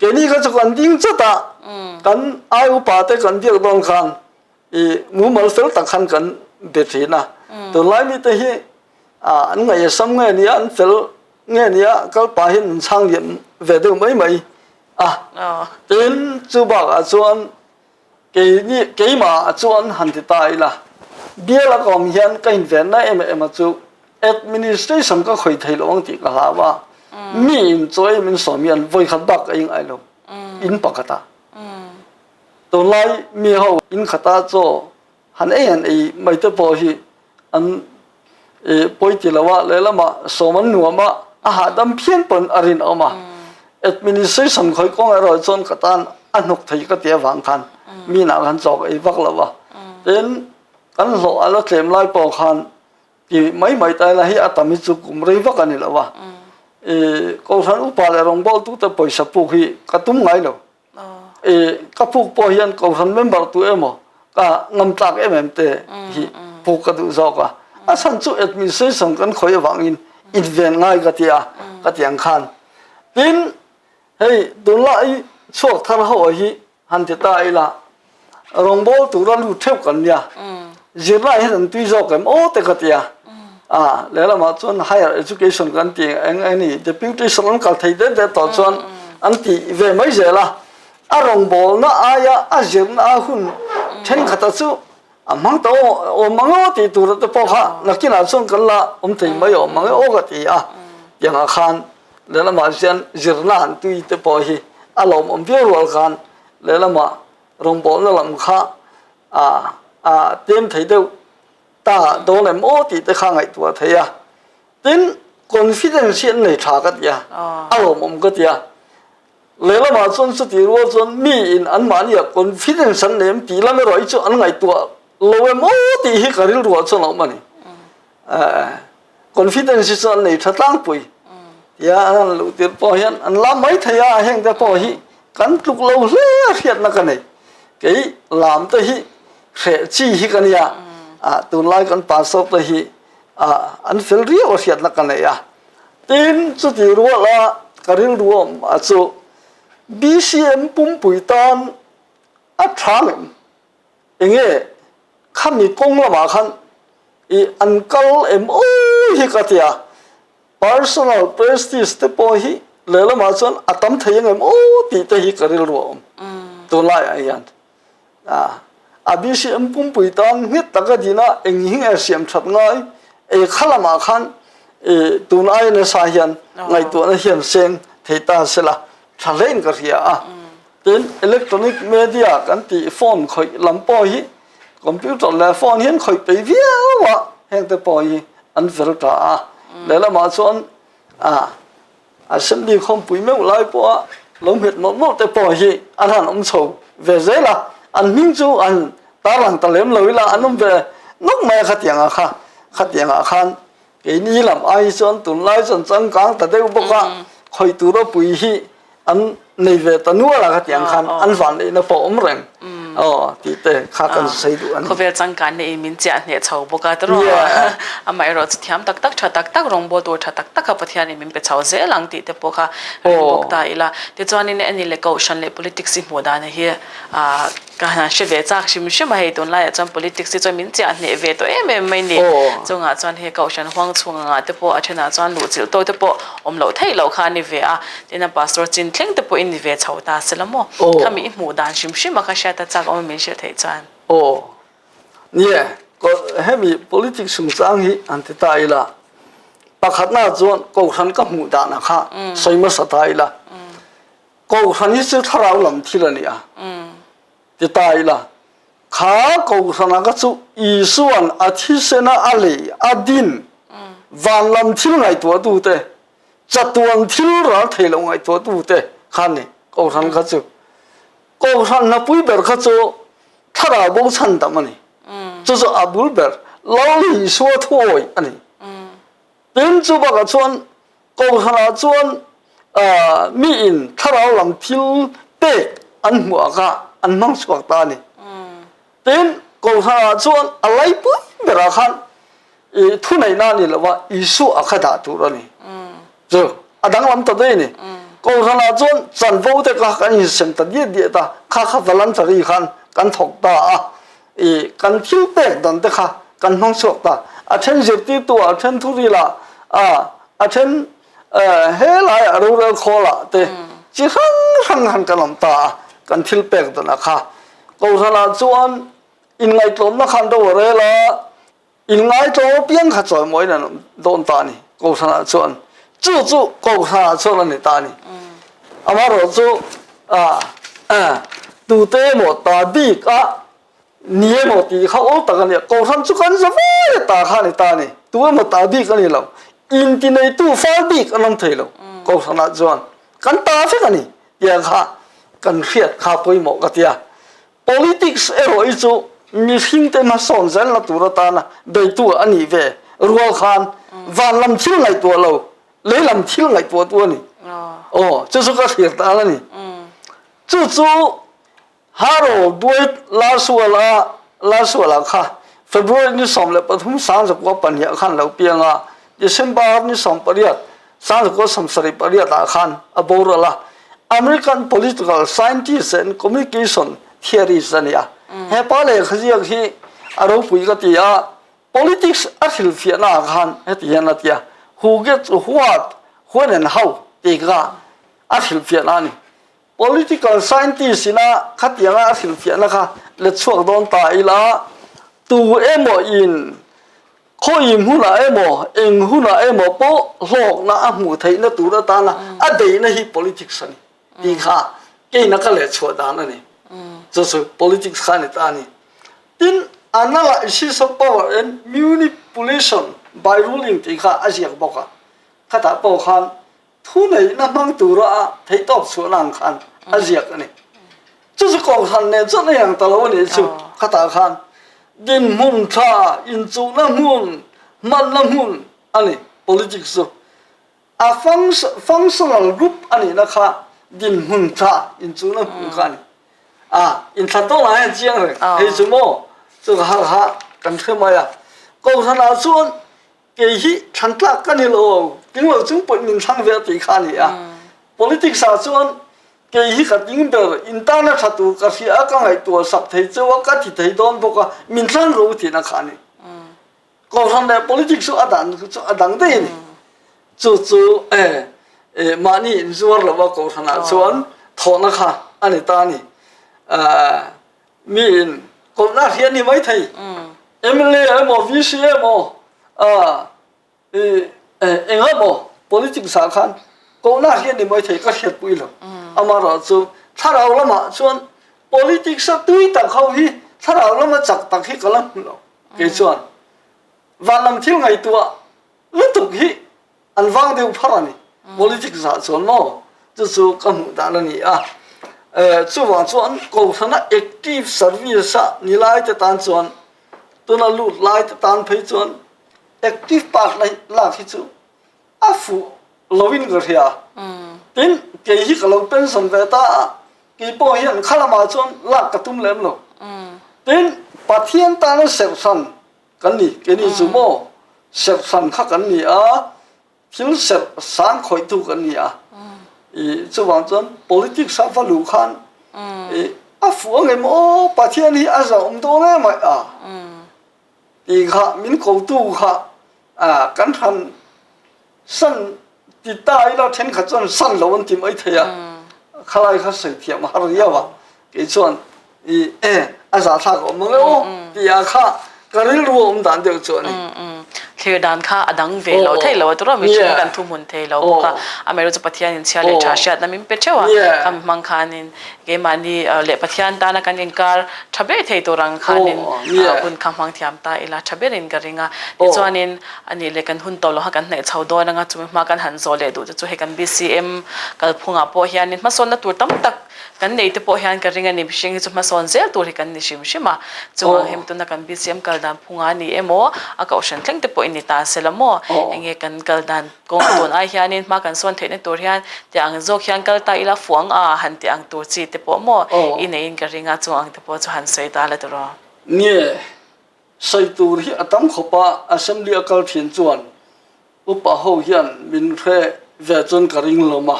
Keini kha chu kan ding chat a, kan ai upa te kan biak dawn khan i mumal fel tak khan kan be thin a. Tunlai mite hi an ngaihsam nge nia an fel nge nia kalpa hian an chhang liam ve deuh mai mai a. Tin, chu bakah chuan keini keimah chuan han ti ta ila, bial a ka awm hian ka invenna em em a chu administration ka khawih thei lo ang tih ka hlau a, mi in chaw ei min sawm hian vawikhat bak ka ingaih lo, in pakhat a. Tunlai mi ho in khata chaw han ei han ei mai te pawh hi an pawi ti lo a, lehlamah sawm an nuam a, a hahdam phian pawn a rinawm a. Administration khawi kawng erawh chuan ka tan a hnawk thei ka ti avang khan mi inah khan chaw ka ei vak lo a. Tin, kan hlawh a la tlem lai pawh khan ti mai mai ta ila hi a tam hi chu kum rei vak a ni lo a. Kohhran upa leh rawngbawltute pawisa puk hi ka tum ngai lo. E ka puk pawh hian kohhran member tu emaw ka ngam tlak em em te hi puk ka duh zawk a. A chhan chu administration kan khawih avangin inven ngai ka ti a, ka ti ang khan. Tin, hei tunlai chhuak thar ho hi han ti ta ila Rawngbawl tura lut theuh kan nia. Zirlai hian an tui zawk em aw te ka ti a. A lehlamah chuan higher education kan ti eng eng ni deputation an kal thei det det tawh chuan an ti ve mai zel a. A rawngbawlna aia a zirna a hun thenkhat chu a hmang ta awm ang aw tih tur te pawh kha nakinah chuan kan la awm thei mai awm ang aw ka ti a. Tiangah khan lehlamah hian zirna an tui te pawh hi a lawmawm viau rual khan lehlamah rawngbawlna lam kha a tlem thei deuh ta dawn em aw tih te kha ngaihtuah thei a. Tin, confidence hi an nei tha ka ti a, a lawmawm ka ti a. Lehlamah chuan chutih rual chuan miin anmahniah confidence an nei em tih lam erawh hi chu an ngaihtuah lo em aw tih hi ka rilruah chuan a awm a ni. Confidence hi chu an nei tha tlangpui. Tia an han luh tirh pawh hian an lam mai thei a, heng te pawh hi kan tluk lo hle a hriatna ka nei. Kei lam te hi hreh chi hi ka nia, ah tunlai kan pastor te hi ah an fel riau a hriatna ka nei a. Tin, chuti rual a ka rilru awm a chu BCM pumpui tan a tha ngem? Enge khami kawng lamah khan i an kal em aw hi ka ti a, personal prestige te pawh hi lehlamah chuan a tam thei ang em aw tih te hi ka rilru a awm tunlaiah hian. A BCM pumpui tan nghet taka dina eng hi nge siam that ngai e kha lamah khan tun aia nasa hian ngaihtuahna hian seng thei ta sela tha hlein ka hria a. Tin, electronic media kan tih phone khawih lam pawh hi computer leh phone hian khawih peih viau a, heng te pawh hi an fel ta a. Lehlamah chuan ah assembly khawmpui meuh lai pawha lo nghet mawlh mawlh te pawh hi an han awm chho ve zel a, an hming chu an tarlang ta lem lo ila an awm ve nawk mai a khatiangah kha khatiangah khan keini lam ai hi chuan tunlai chuan changkang ta deuh bawk a, khawih tur ropui hi an nei ve ta nual a khatiang khan an van neihna pawh awm reng aw tih te kha kan sawi duh a ni. Khawvel changkan nei in min chiah hneh chho bawk a tiraw amaherawh chu thiam tak tak tha tak tak rawngbawl tur tha tak tak a Pathian in min pe chho zel ang tih te pawh kha ring bawk ta ila. Tichuanin eni leh Kohhran leh politics i hmuh dan hi ah Ka han hre ve chak hrim hrim a, hei tunlaiah chuan politics hi chuan min chiah hneh ve tawh em em mai ni. Chungah chuan hei Kohhran huang chhung angah te pawh a thenah chuan luh chilh tawk te pawh awm loh theih loh kha a ni ve a, tin a pastor chin thleng te pawh i ni ve chho ta se la maw? Khami i hmuh dan hrim hrim a kha hriat a chak awm a min hrilh theih chuan. Aw. Nie, hemi politics chungchang hi han ti ta ila, pakhatna chuan Kohhran ka hmuh danah kha sawi hmasa ta ila. Kohhran hi chu thlarau lam thil a ni a, ti ta ila, kha Kohhrana ka chu Isua'n a thisena a lei a din van lam thil ngaihtuahtute, chatuan thil ral thei lo ngaihtuahtute kha a ni Kohhran kha chu. Kohhran hnapui ber kha chu thlarau bo chhandam a ni. Chu chu a bul ber Lal Isua thuawi a ni. Tin, chu bakah chuan Kohhranah chuan miin thlarau lam thil pek an hmuh ah kha an hmang chhuak ta a ni. Tin, Kohhranah chuan a laipui berah khan i thuneihna a ni lo va, Isua a kha dah tur a ni. Chu a danglam ta daih a ni. Kohhranah chuan chanvo te kha kan insem ta diat diat a, kha kha voluntary khan kan thawk ta a, i kan thil pek dan te kha kan hmang chhuak ta. A then zirtirtu ah, a then thuril ah, a then helaiah rorel khawlah te chi hrang hrang han kan awm ta a, kan thil pek danah kha Kohhranah chuan inngaihtlawmna khan do a rel a, inngaihtlawm apiang kha chawimawiin an awm dawn ta a ni Kohhranah chuan. Chu chu Kohhranah chuan a ni ta a ni. Amaherawh chu tute emaw ta bik a ni emaw tih kha awl tak a ni a, Kohhran chu kan za vai a ta kha a ni ta a ni. Tu emaw ta bik a ni lo. Intineitu fal bik an awm thei lo Kohhranah chuan. Kan ta vek a ni. Tiang kha kan hriat kha pawimawh ka ti a. Politics erawh hi chu mihringte hmasawn zelna tur atana beitu a nih ve rual khan van lam thil ngaihtuah lo, lei lam thil ngaihtuahtu a ni. Aw, chu chu ka hriat dan a ni. Chu chu Harold Dwight Laswell-a Laswell-a kha February ni 13 1902 khan lo piang a, December ni 18 1978 ah khan a boral a. American political scientist and communication theorist a ni a. He pa lehkha ziak hi a ropui ka ti a, politics a hrilhfiahna ah khan heti hian a ti a, Who gets what, when and how tih kha a hrilhfiahna a ni. Political scientist ina khatianga a hrilhfiahna kha let chhuak dawn ta ila, tu emaw in khawi hmunah emaw eng hunah emaw pawh hlawkna a hmuh theihna tur atana a deihna hi politics a ni tih kha keina ka leh chhuah dan a ni. Chu chu politics kha a ni ta a ni. Tin, analysis of power and munipulation by ruling tih kha a ziak bawk a, khatah pawh khan Thuneihna hmang tura a theihtawp chhuahna ang khan a ziak a ni. Chu chu Kohhran nen chuan a inang ta lo a nih chu. Khatah khan dinhmun tha, inchuhna hmun, hmanna hmun a ni politics chu. A functional group a nihna kha dinhmun tha, inchuhna hmun kha a ni. A inthlan tawh lah hian chiang reng. Hei chu maw chu ka harh ha kan hre mai a. Kohhranah chuan Kei hi thlan tlak ka ni lo, ting lo chung pawhin min thlang ve a tih kha a ni a. Politics ah chuan kei hi ka ting ber, in tana tha tur ka hria a, ka ngaihtuah sak thei cheu a, ka ti thei dawn bawk a, min thlang ro tihna kha a ni. Kohhran leh politics chu a dan chu a dang daih a ni. Chu chu mahni inzuar lo a kohhran ah chuan thawhna kha a ni ta a ni. Mi in kohna hi a ni mai thei. MLA emaw VC emaw eng emaw politics ah khan kohna hi a ni mai thei ka hriatpui lo. Amaherawh chu thlarau lamah chuan politics a tui tak ho hi thlarau lama chak tak hi ka la hmu lo kei chuan. Van lam thil ngaihtuah lutuk hi an vang deuh phar a ni. Politics ah chuan maw chu chu ka hmuh dan a ni a. Chuvang chuan Kohhrana active service a ni lai te tan chuan tuna lut lai te tan phei chuan active part lak hi chu a fuh loin ka hria. Tin, kei hi ka lo pension ve ta a, kei pawh hian kha lamah chuan lak ka tum lem lo. Tin, Pathian tana serhsan Kan ni, keini chu maw serhsan kha kan ni a, thil serh sang khawihtu kan ni a. I chuvang chuan politics a va luh khan i a fuh ang em aw Pathian hi a zahawm dawn em ai a ti kha min kotu kha kan han san Ti ta ila thenkhat chuan san lo an ti mai thei a, khalai kha sawi thiam a har riau a, kei chuan i e a zahthlak a awm ang e aw ti ah kha ka rilru a awm dan deuh chu a ni. Thlir dan kha a dang ve lo thei lo a tura mihring kan thuhmun thei lo bawk a, amaherawhchu chu Pathianin chhia leh tha hriatna min pe theuh a, khami hmang khanin keimahni leh Pathian tana kan inkar tha ber thei tur ang khanin hun kha hmang thiam ta ila tha berin ka ring a, tichuanin A nih leh kan hun tawh lo kha kan hnaih chho dawn anga chumi hma kan han zawh leh duh te chu hei kan BCM kalphungah pawh hianin hmasawnna tur tam tak kan nei te pawh hian ka ring a ni. Mihring hi chu hmasawn zel tur hi kan ni hrim hrim a, chuvang hemi tuna kan BCM kal dan phungah a ni emaw a kohhran thleng te pawh i ni ta se la maw enge kan kal dan kawng a tun ai hianin hma kan sawn theihna tur hian tih ang zawk hian kal ta ila fuang a han tih ang tur chi te pawh maw i neiin ka ring a, chung ang te pawh chu han sawi ta la tiraw. Nge, sawi tur hi a tam khawp a, Assembly a kal thin chuan upa ho hian min hre ve chuan ka ring lawm a.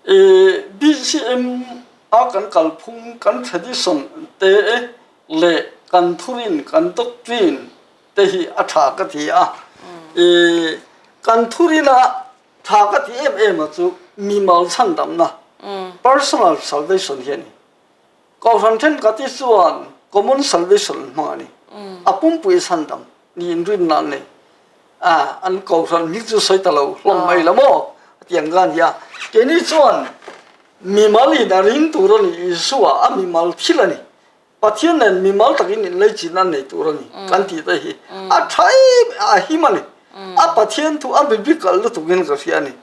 I BCM a kan kalphung, kan tradition te leh kan thurin, kan doctrine te hi a tha ka ti a. I kan thurin a tha ka ti em em a chu mimal chhandamna, personal salvation hi a ni. Kohhran thenkhat hi chuan common salvation an hmang a ni. A pumpui chhandam niin rinna an nei. A, an kohhran hming chu sawi ta lo hlawm mai la maw? A ti ang kha a ni a. Keini chuan mimal in a ring tur a ni, Isua a mimal thil a ni. Pathian nen mimal takin inleichin an nei tur a ni kan tih te hi a tha em a him a ni. A Pathian thu a biblical lutukin ka hria a ni.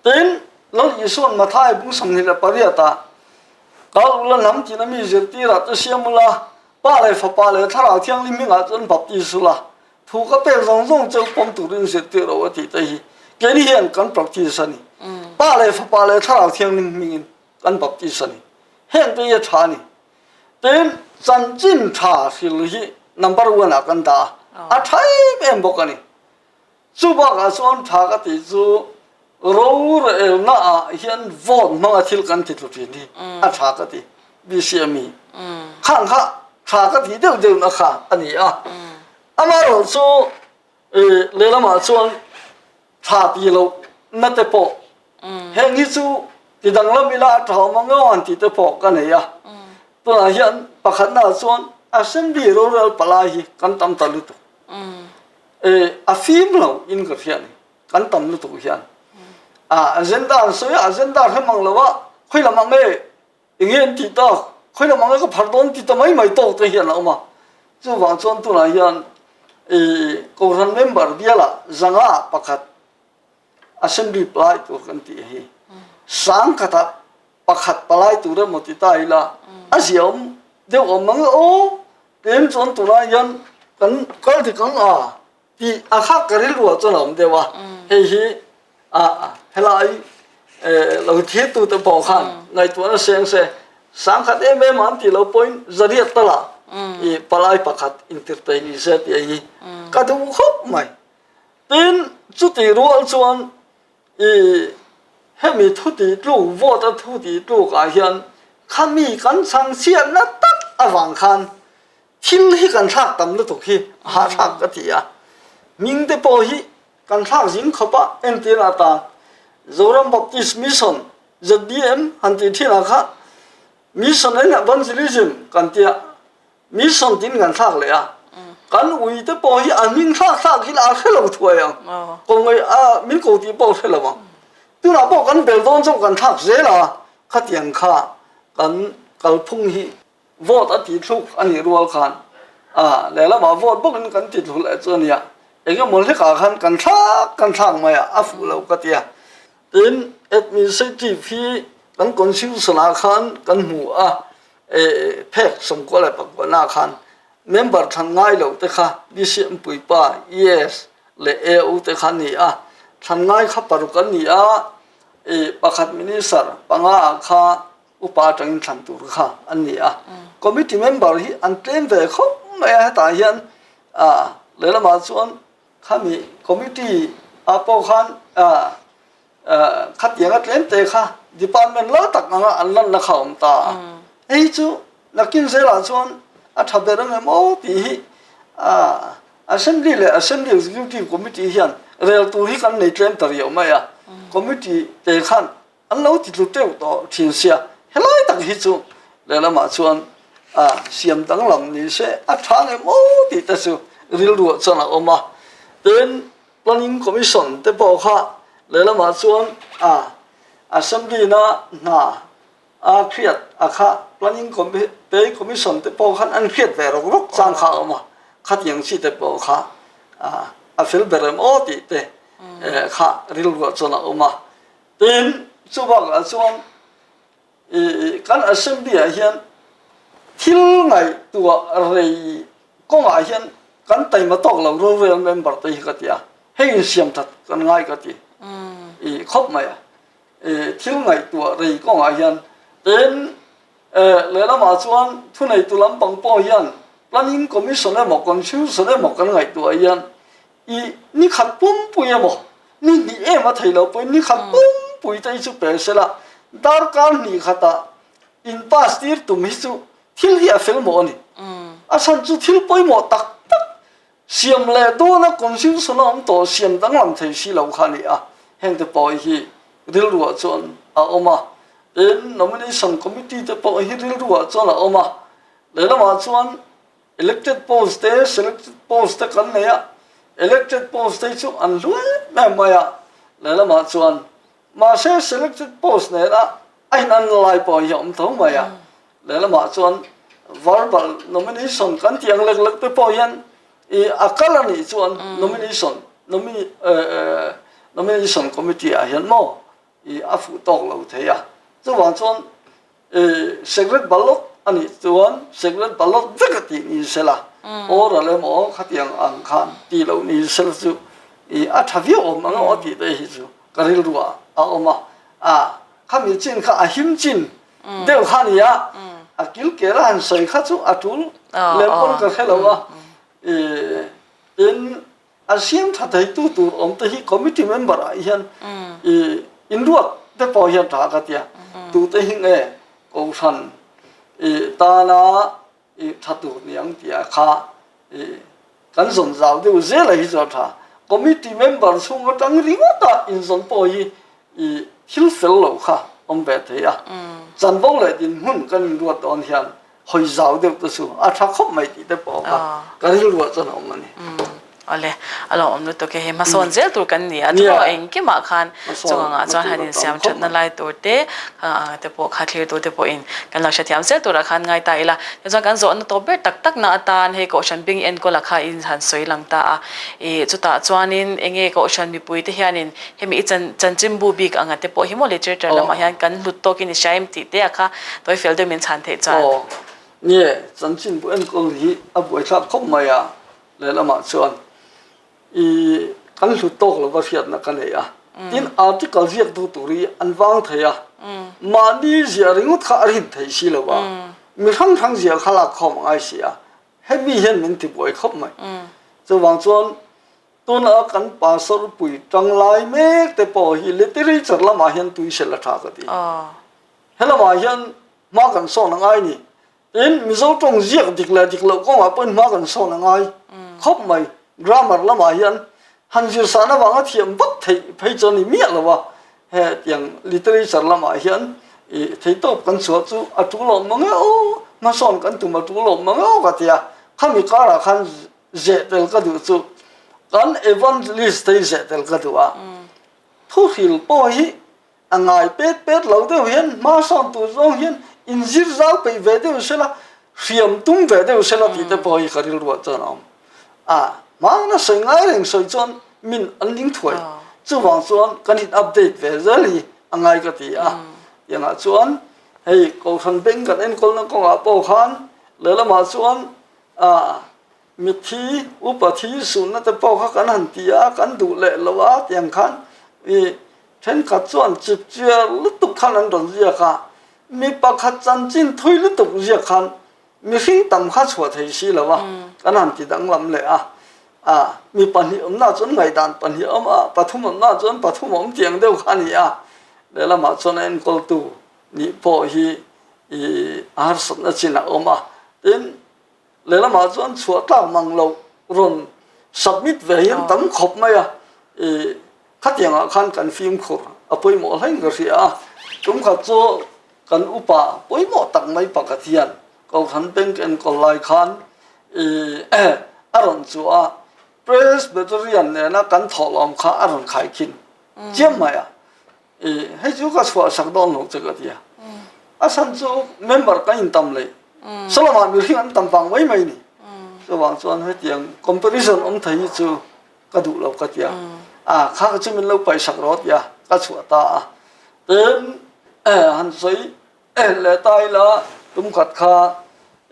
Tin, Lal Isua'n Mathai bung 28 ah Kal ula hnam tina mi zirtirah te siam ula, Pa leh Fapa leh Thlarau Thianghlim hmingah chuan baptis ula, thu ka pek zawng zawng cheu pawm turin zirtir rawh a tih te hi keini hian kan practice a ni. Pa leh Fapa leh Thlarau Thianghlim hmingin kan baptis a ni. Heng te hi a tha a ni. Tin, chanchin tha hril hi number one ah kan dah a, a tha em em bawk a ni. Chu bakah chuan tha ka tih chu rorelna ah hian vote hmanga thil kan ti tlu thin hi a tha ka ti BCM hi khang kha tha ka tih deuh deuh na kha a ni a. Amaherawh chu lehlamah chuan tha ti loh na te pawh heng hi chu ti danglam ila a tha awm ang emaw han tih te pawh ka nei a. Tunah hian pakhatna ah chuan assembly rorel palai hi kan tam ta lutuk. A fim lo in ka hria ni kan tam lutuk hian a agenda an sawi a agenda hre mang lo a khawi lam ang e enge an tih tak khawi lam ang e ka phar dawn ti ta mai mai tawk te hian a awm a chuvang chuan tunah hian i kohhran member bialah zanga pakhat assembly palai tur kan tih hi sangkhatah pakhat palai tur emaw ti ta ila a ziaawm deuh awm ang e aw tlem chuan tunah hian kan kal dik ang a tih a kha ka rilruah chuan a awm deuh a hei hi a helai lo thirtu te pawh khan ngaihtuahna seng se sangkhat em em an tih loh pawhin zariat tala i palai pakhat intir thei ni se tih hi ka duh khawp mai tin chutih rual chuan I hemi thu tih tluk, vote a thu tih tluk ah hian khami kan chhang chhiatna tak avang khan thil hi kan thlak tam lutuk hi a hahthlak ka ti a. Hming te pawh hi kan thlak zing khawp a, entir atan Zoram Baptist Mission, ZBM, han tih thin ah kha Mission and Evangelism kan tia. Mission tin kan thlak leh a, kan ui te pawh hi a hming thlak thlak hi a hre lo thuai ang, ko ngei a min ko tih pawh a hre lo ang. Tunah pawh kan bel dawn chauh kan thlak zel a, khatiang kha kan kalphung hi vote a tih thluk a nih rual khan a lehlamah vote bawkin kan ti thlu leh chu a nia, engemaw hlekah khan kan thlak kan thlak mai a, a fuh lo ka ti a. Tin, administrative hi kan constitution ah khan kan hmu a, phek sawmkua leh pakuana khan member thlan ngai lo te kha BCM puipa, ES leh AO te kha an ni a, thlan ngai kha paruk an ni a, pakhat minister panga ah kha upa atangin thlan tur kha an ni a. Committee member hi an tlem ve khawp mai a, hetah hian lehlamah chuan Khami committee ah pawh khan khatianga tlem te kha department lal tak anga an lanna kha a awm ta a. Hei chu nakin zelah chuan a tha ber ang em aw tih hi Assembly leh Assembly Executive Committee hian rel tur hi kan nei tlem ta riau mai a. Committee te khan An lo ti tlu teuh tawh thin sia, helai tak hi chu lehlamah chuan a siam danglam ni se a tha ngem aw tih te chu rilruah chuan a awm a. Tin, Planning Commission te pawh kha lehlamah chuan a Assembly na hna a hriat a kha Planning Pay Commission te pawh khan an hriat ve rawk rawk chang kha a awm a, khatiang chi te pawh kha a fel ber em aw tih te kha rilruah chuan a awm a. Tin, chuvangah chuan kan Assembly-ah hian thil ngaihtuah rei kawngah hian kan taima tawk lo rorel member te hi ka ti a, hei insiam that kan ngai ka ti i khawp mai a. Thil ngaihtuah rei kawngah hian tin lehlamah chuan thuneitu lampang pawh hian. Planning Commission emaw Constitution emaw kan ngaihtuah hian i ni khat pumpui emaw ni hnih em a thei lo pawhin ni khat pumpui te hi chu pe se la, darkar hnih khatah in pass tir tum hi chu thil hi a fel mawh a ni. A chhan chu thil pawimawh tak tak siam leh dawna constitution a awm tawh siam danglam thei si lo kha a ni a, hengte pawh hi rilruah chuan a awm a, tin nomination committee te pawh hi rilruah chuan a awm a, lehlamah chuan Elected post te, selected post te kan nei a, elected post te hi chu an hlu em em mai a, lehlamah chuan mahse selected post nena a inan lai pawh hi a awm tho mai a, lehlamah chuan verbal nomination kan tih ang lek lek te pawh hian ih a kal a nih chuan nomination nomi nomination committee ah hian maw ih a fuh tawk lo thei a, chuvang chuan Secret ballot a nih chuan secret ballot vek a tih ni sela, oral emaw khatiang ang khan tih loh ni sela chu a tha viau awm ang aw tih te hi chu ka rilru ah a awm a. A khami chin kha a him chin deuh kha a ni a, a kil kel a han sawi kha chu a tul lem pawn ka hre lo a. Tin, A siam tha theitu tur awm te hi committee member ah hian i inruat te pawh hian tha ka tia. Tute hi nge Kohhran i tana i tha tur ni ang tih ah kha i kan zawn zau deuh zel a hi chu a tha. Committee member chhung atang ringawt a inzawn pawh hi i thil fel lo kha awm ve thei a. Chanvo leh dinhmun kan inruat dawn hian hawi zau deuh te chu a tha khawp mai tih te pawh kha ka rilruah chuan a awm a ni. Awle, a lo awm lutuk e, hei hmasawn zel tur kan ni a, chuan engkimah khan chungangah chuan han insiam thatna lai tur te, khang te pawh kha thlir tur te pawhin kan lo hrethiam zel turah khan ngai ta ila. Tichuan kan zawhna tawp ber tak takna atan hei Kohhran bing enkawla kha in han sawi lang ta a, ih chutah chuanin enge Kohhran mipui te hianin hemi i chan chanchinbu bik anga te pawh hi maw literature lamah hian kan hlut tawkin i hria em tih te a kha tawi fel deuh min chhan theih chuan. Aw, nge chanchinbu enkawl hi a buaithlak khawp mai a, lehlamah chuan i kan hlut tawk lova hriatna ka nei a, tin article ziaktu tur hi an vang thei a, mahni ziah ringawt kha a rin thei si lo a, mi hrang hrang ziah kha lak khawm a ngai si a, hemi hian min tibuai khawp mai. Chuvang chuan Tuna kan pastor pui tang lai mek te pawh hi literature lamah hian tui sel a tha ka ti. He lamah hian hma kan sawn a ngai ni. Tin, Mizo tawng ziak dik leh dik loh kawngah pawhin hma kan sawn a ngai khawp mai. Grammar lamah hian han zirsahna vanga thiam vak theih phei chu a ni miah lo a. Hetiang literature lamah hian i theitawp kan chhuah chu a tul awm mang e aw, hmasawn kan tum a tul awm mang e aw ka ti a. Khami karah khan Zeh tel ka duh chu kan evangelist te hi zeh tel ka duh a, thuhril pawh hi a ngai pet pet lo deuh hian hma sawn tur zawng hian inzir zau peih ve deuh sela, hriam tum ve deuh sela tih te pawh hi ka rilruah chuan a awm. A hmana sawi ngai reng sawi chuan min an ning thuai, chuvang chuan kan in update ve zel hi a ngai ka ti a, tiangah chuan hei Kohhran Bank kan enkawlna kawngah pawh khan lehlamah chuan A, mitthi, upa thi suhna te pawh kha kan han ti a, kan duh leh lo a tiang khan i thenkhat chuan chip chiar lutuk khan an rawn ziak a, mi pakhat chanchin thui lutuk ziak khan mihring tam kha chhuah thei si lo a, kan han ti danglam leh a. A, mi pahnih awmna chuan ngaihdan pahnih a awm a, pathum awmna chuan pathum a awm tiang deuh kha a ni a, lehlamah chuan a enkawltu nih pawh hi i a harsatna chin a awm a, tin lehlamah chuan chhuah tlak mang loh rawn submit ve hian tam khawp mai a, i khatiangah khan kan fimkhur a pawimawh hlein ka hria a, tum khat chu kan upa pawimawh tak mai pakhat hian Kohhran bank enkawl lai khan i a rawn chuah a, Presbyterian nena kan thawhlawm kha a rawn khaikhin chiam mai a. I hei chu ka chhuah sak dawn lo che ka ti a. A chhan chu member kan in tam leh salamah mihring an tam vang mai mai ni. Chuvang chuan hetiang comparison awm thei hi chu ka duh lo ka ti a. A kha kha chu min lo paih sak rawh ti a ka chhuah ta a. Tin han sawi leh ta ila tum khat kha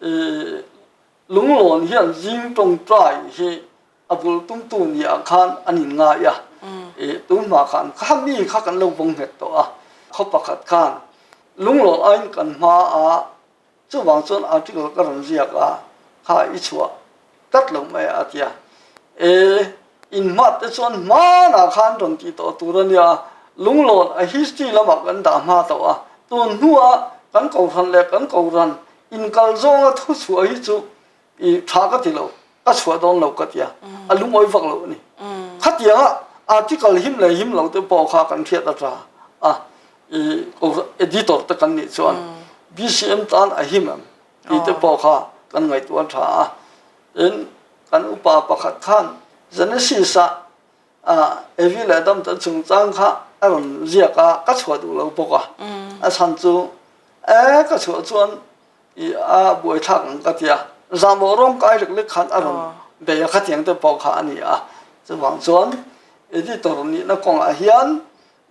i lunglawn hian zing tawngtai hi a bul tumtu ni ah khan an in ngai a, i tunhma khan kha mi kha kan lo vawng nghet tawh a, khaw pakhat khan lunglawn aiin kan hma a, chuvang chuan article ka rawn ziak a. Kha i chhuah tlat lo mai a ti a. E, in hmat te chuan hmanah khan rawn tih tawh tur a nia, lunglawn a history lamah kan dah hma tawh a, tun hnua kan kohhran leh kan kohhran inkal zawnga thu chhuah hi chu i tha ka ti lo, ka chhuah dawn lo ka ti a, a lungawi vak lo a ni. Khatianga article him leh him lo te pawh kha kan hriat a tha a, i editor te kan nih chuan BCM tan a him em? Tih te pawh kha kan ngaihtuah tha a. Tin, kan upa pakhat khan Genesis ah Evi leh Adam te chungchang kha a rawn ziak a, ka chhuah duh lo bawk a. A chhan chu, E, ka chhuah chuan i a buaithlak ang ka ti a. Zahmawh rawng kai lek lek khan a rawn bei a, khatiang te pawh kha a ni a. Chuvang chuan editor nihna kawngah hian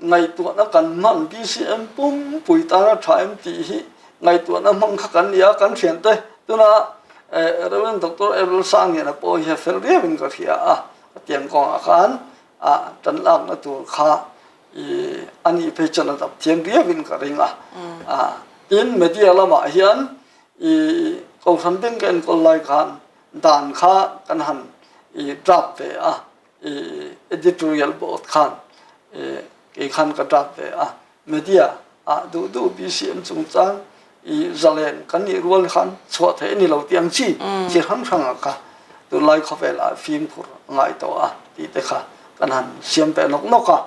Ngaihtuahna kan hman BCM pumpui tana tha em tih hi ngaihtuahna hmang kha kan ni a, kan thiante tuna Rev. Doctor Abel Sangliana pawh hi a fel riauin ka hria a, a tiang kawngah khan a tan lakna tur kha a nih phei chuan a dap thiam riauin ka ring a. Tin, media lamah hian Kohhran beng ka enkawl lai khan dan kha kan han draft ve a, editorial board khan kei khan ka draft ve a, media ah duh duh BCM chungchang i zalen kan nih rual khan chhuah theih a ni lo tih ang chi chi hrang hrang ah kha tunlai khawvel ah fimkhur a ngai tawh a tih te kha kan han siam ve nawk nawk a.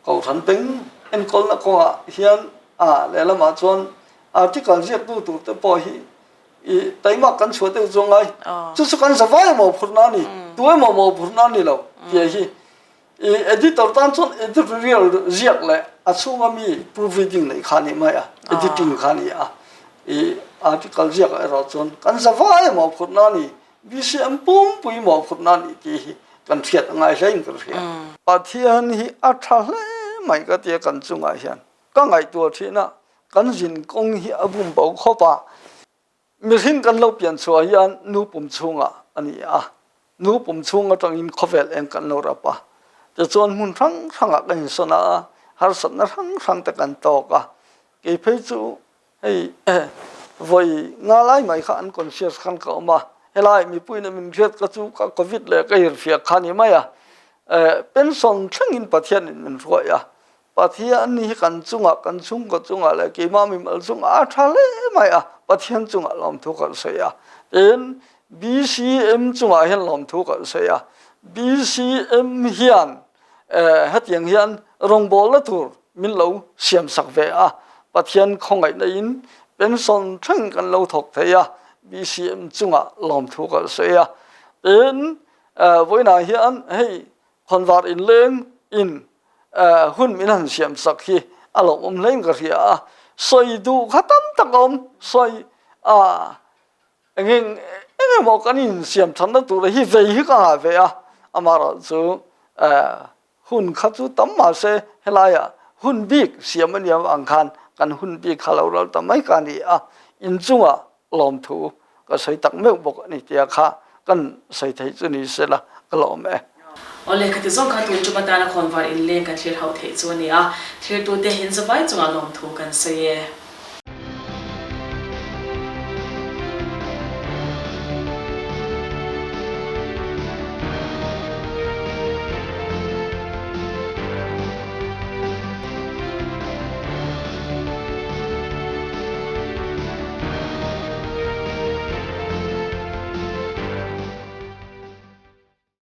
Kohhran peng enkawlna kawngah hian a lehlamah chuan article ziaktu tur te pawh hi i taimak kan chhuah deuh chu angai. Chu chu kan zavai emaw phurhna a ni, tu emaw mawhphurhna a ni lo tih hi i editor tan chuan editorial ziak leh a chhunga mi proofreading neih kha a ni mai a, editing kha a ni a. I article ziak erawh chuan kan zavai mawhphurhna a ni. BCM pumpui mawhphurhna a nih tih hi kan hriat a ngai hlein ka hria. Pathian hi a tha hle mai ka tia kan chungah hian ka ngaihtuah thin a, kan zin kawng hi a bum bo khawp a. Mihring kan lo pian chhuah hian nu pum chhungah a ni a, nu pum chhung atangin khawvel eng kan lo rap a, tichuan hmun hrang hrangah kan insawn a, harsatna hrang hrang te kan tawk a, kei phei chu Hei vawi nga lai mai kha unconscious khan ka awm a, helai mipuiin a min hriat ka chu ka covid leh ka irhfiak kha ni mai a, pension thlengin Pathianin min hruai a, Pathian hi kan chungah kan chhungkaw chungah leh keimah mimal chungah a tha hle mai a, Pathian chungah lawmthu kan sawi a, tin BCM chungah hian lawmthu kan sawi a, BCM hian hetiang hian rawngbawlna tur min lo siam sak ve a, Pathian khawngaihna in pension thleng kan lo thawk thei a, BCM chungah lawmthu kan sawi a, tin vawiinah hian hei khawnvar inleng in hun min han siam sak hi a lawmawm hlein ka hria a, sawi duh kha tam tak a awm, sawi a Eng eng emaw kan insiam thatna tur hi vei hi ka ngah ve a, amaherawhchu hun kha chu tam mahse helaiah hun bik siam a nia avang khan kan hun bik kha lo ral ta mai ka ni a, inchungah lawmthu ka sawi tak meuh bawk a ni tia kha kan sawi theih chu ni sela ka lawm e. Awle, khati zawng kha tun tum atana khawnvar inleng kan thlir hauh theih chu a ni a, thirtute in zavai chungah lawmthu kan sawi e.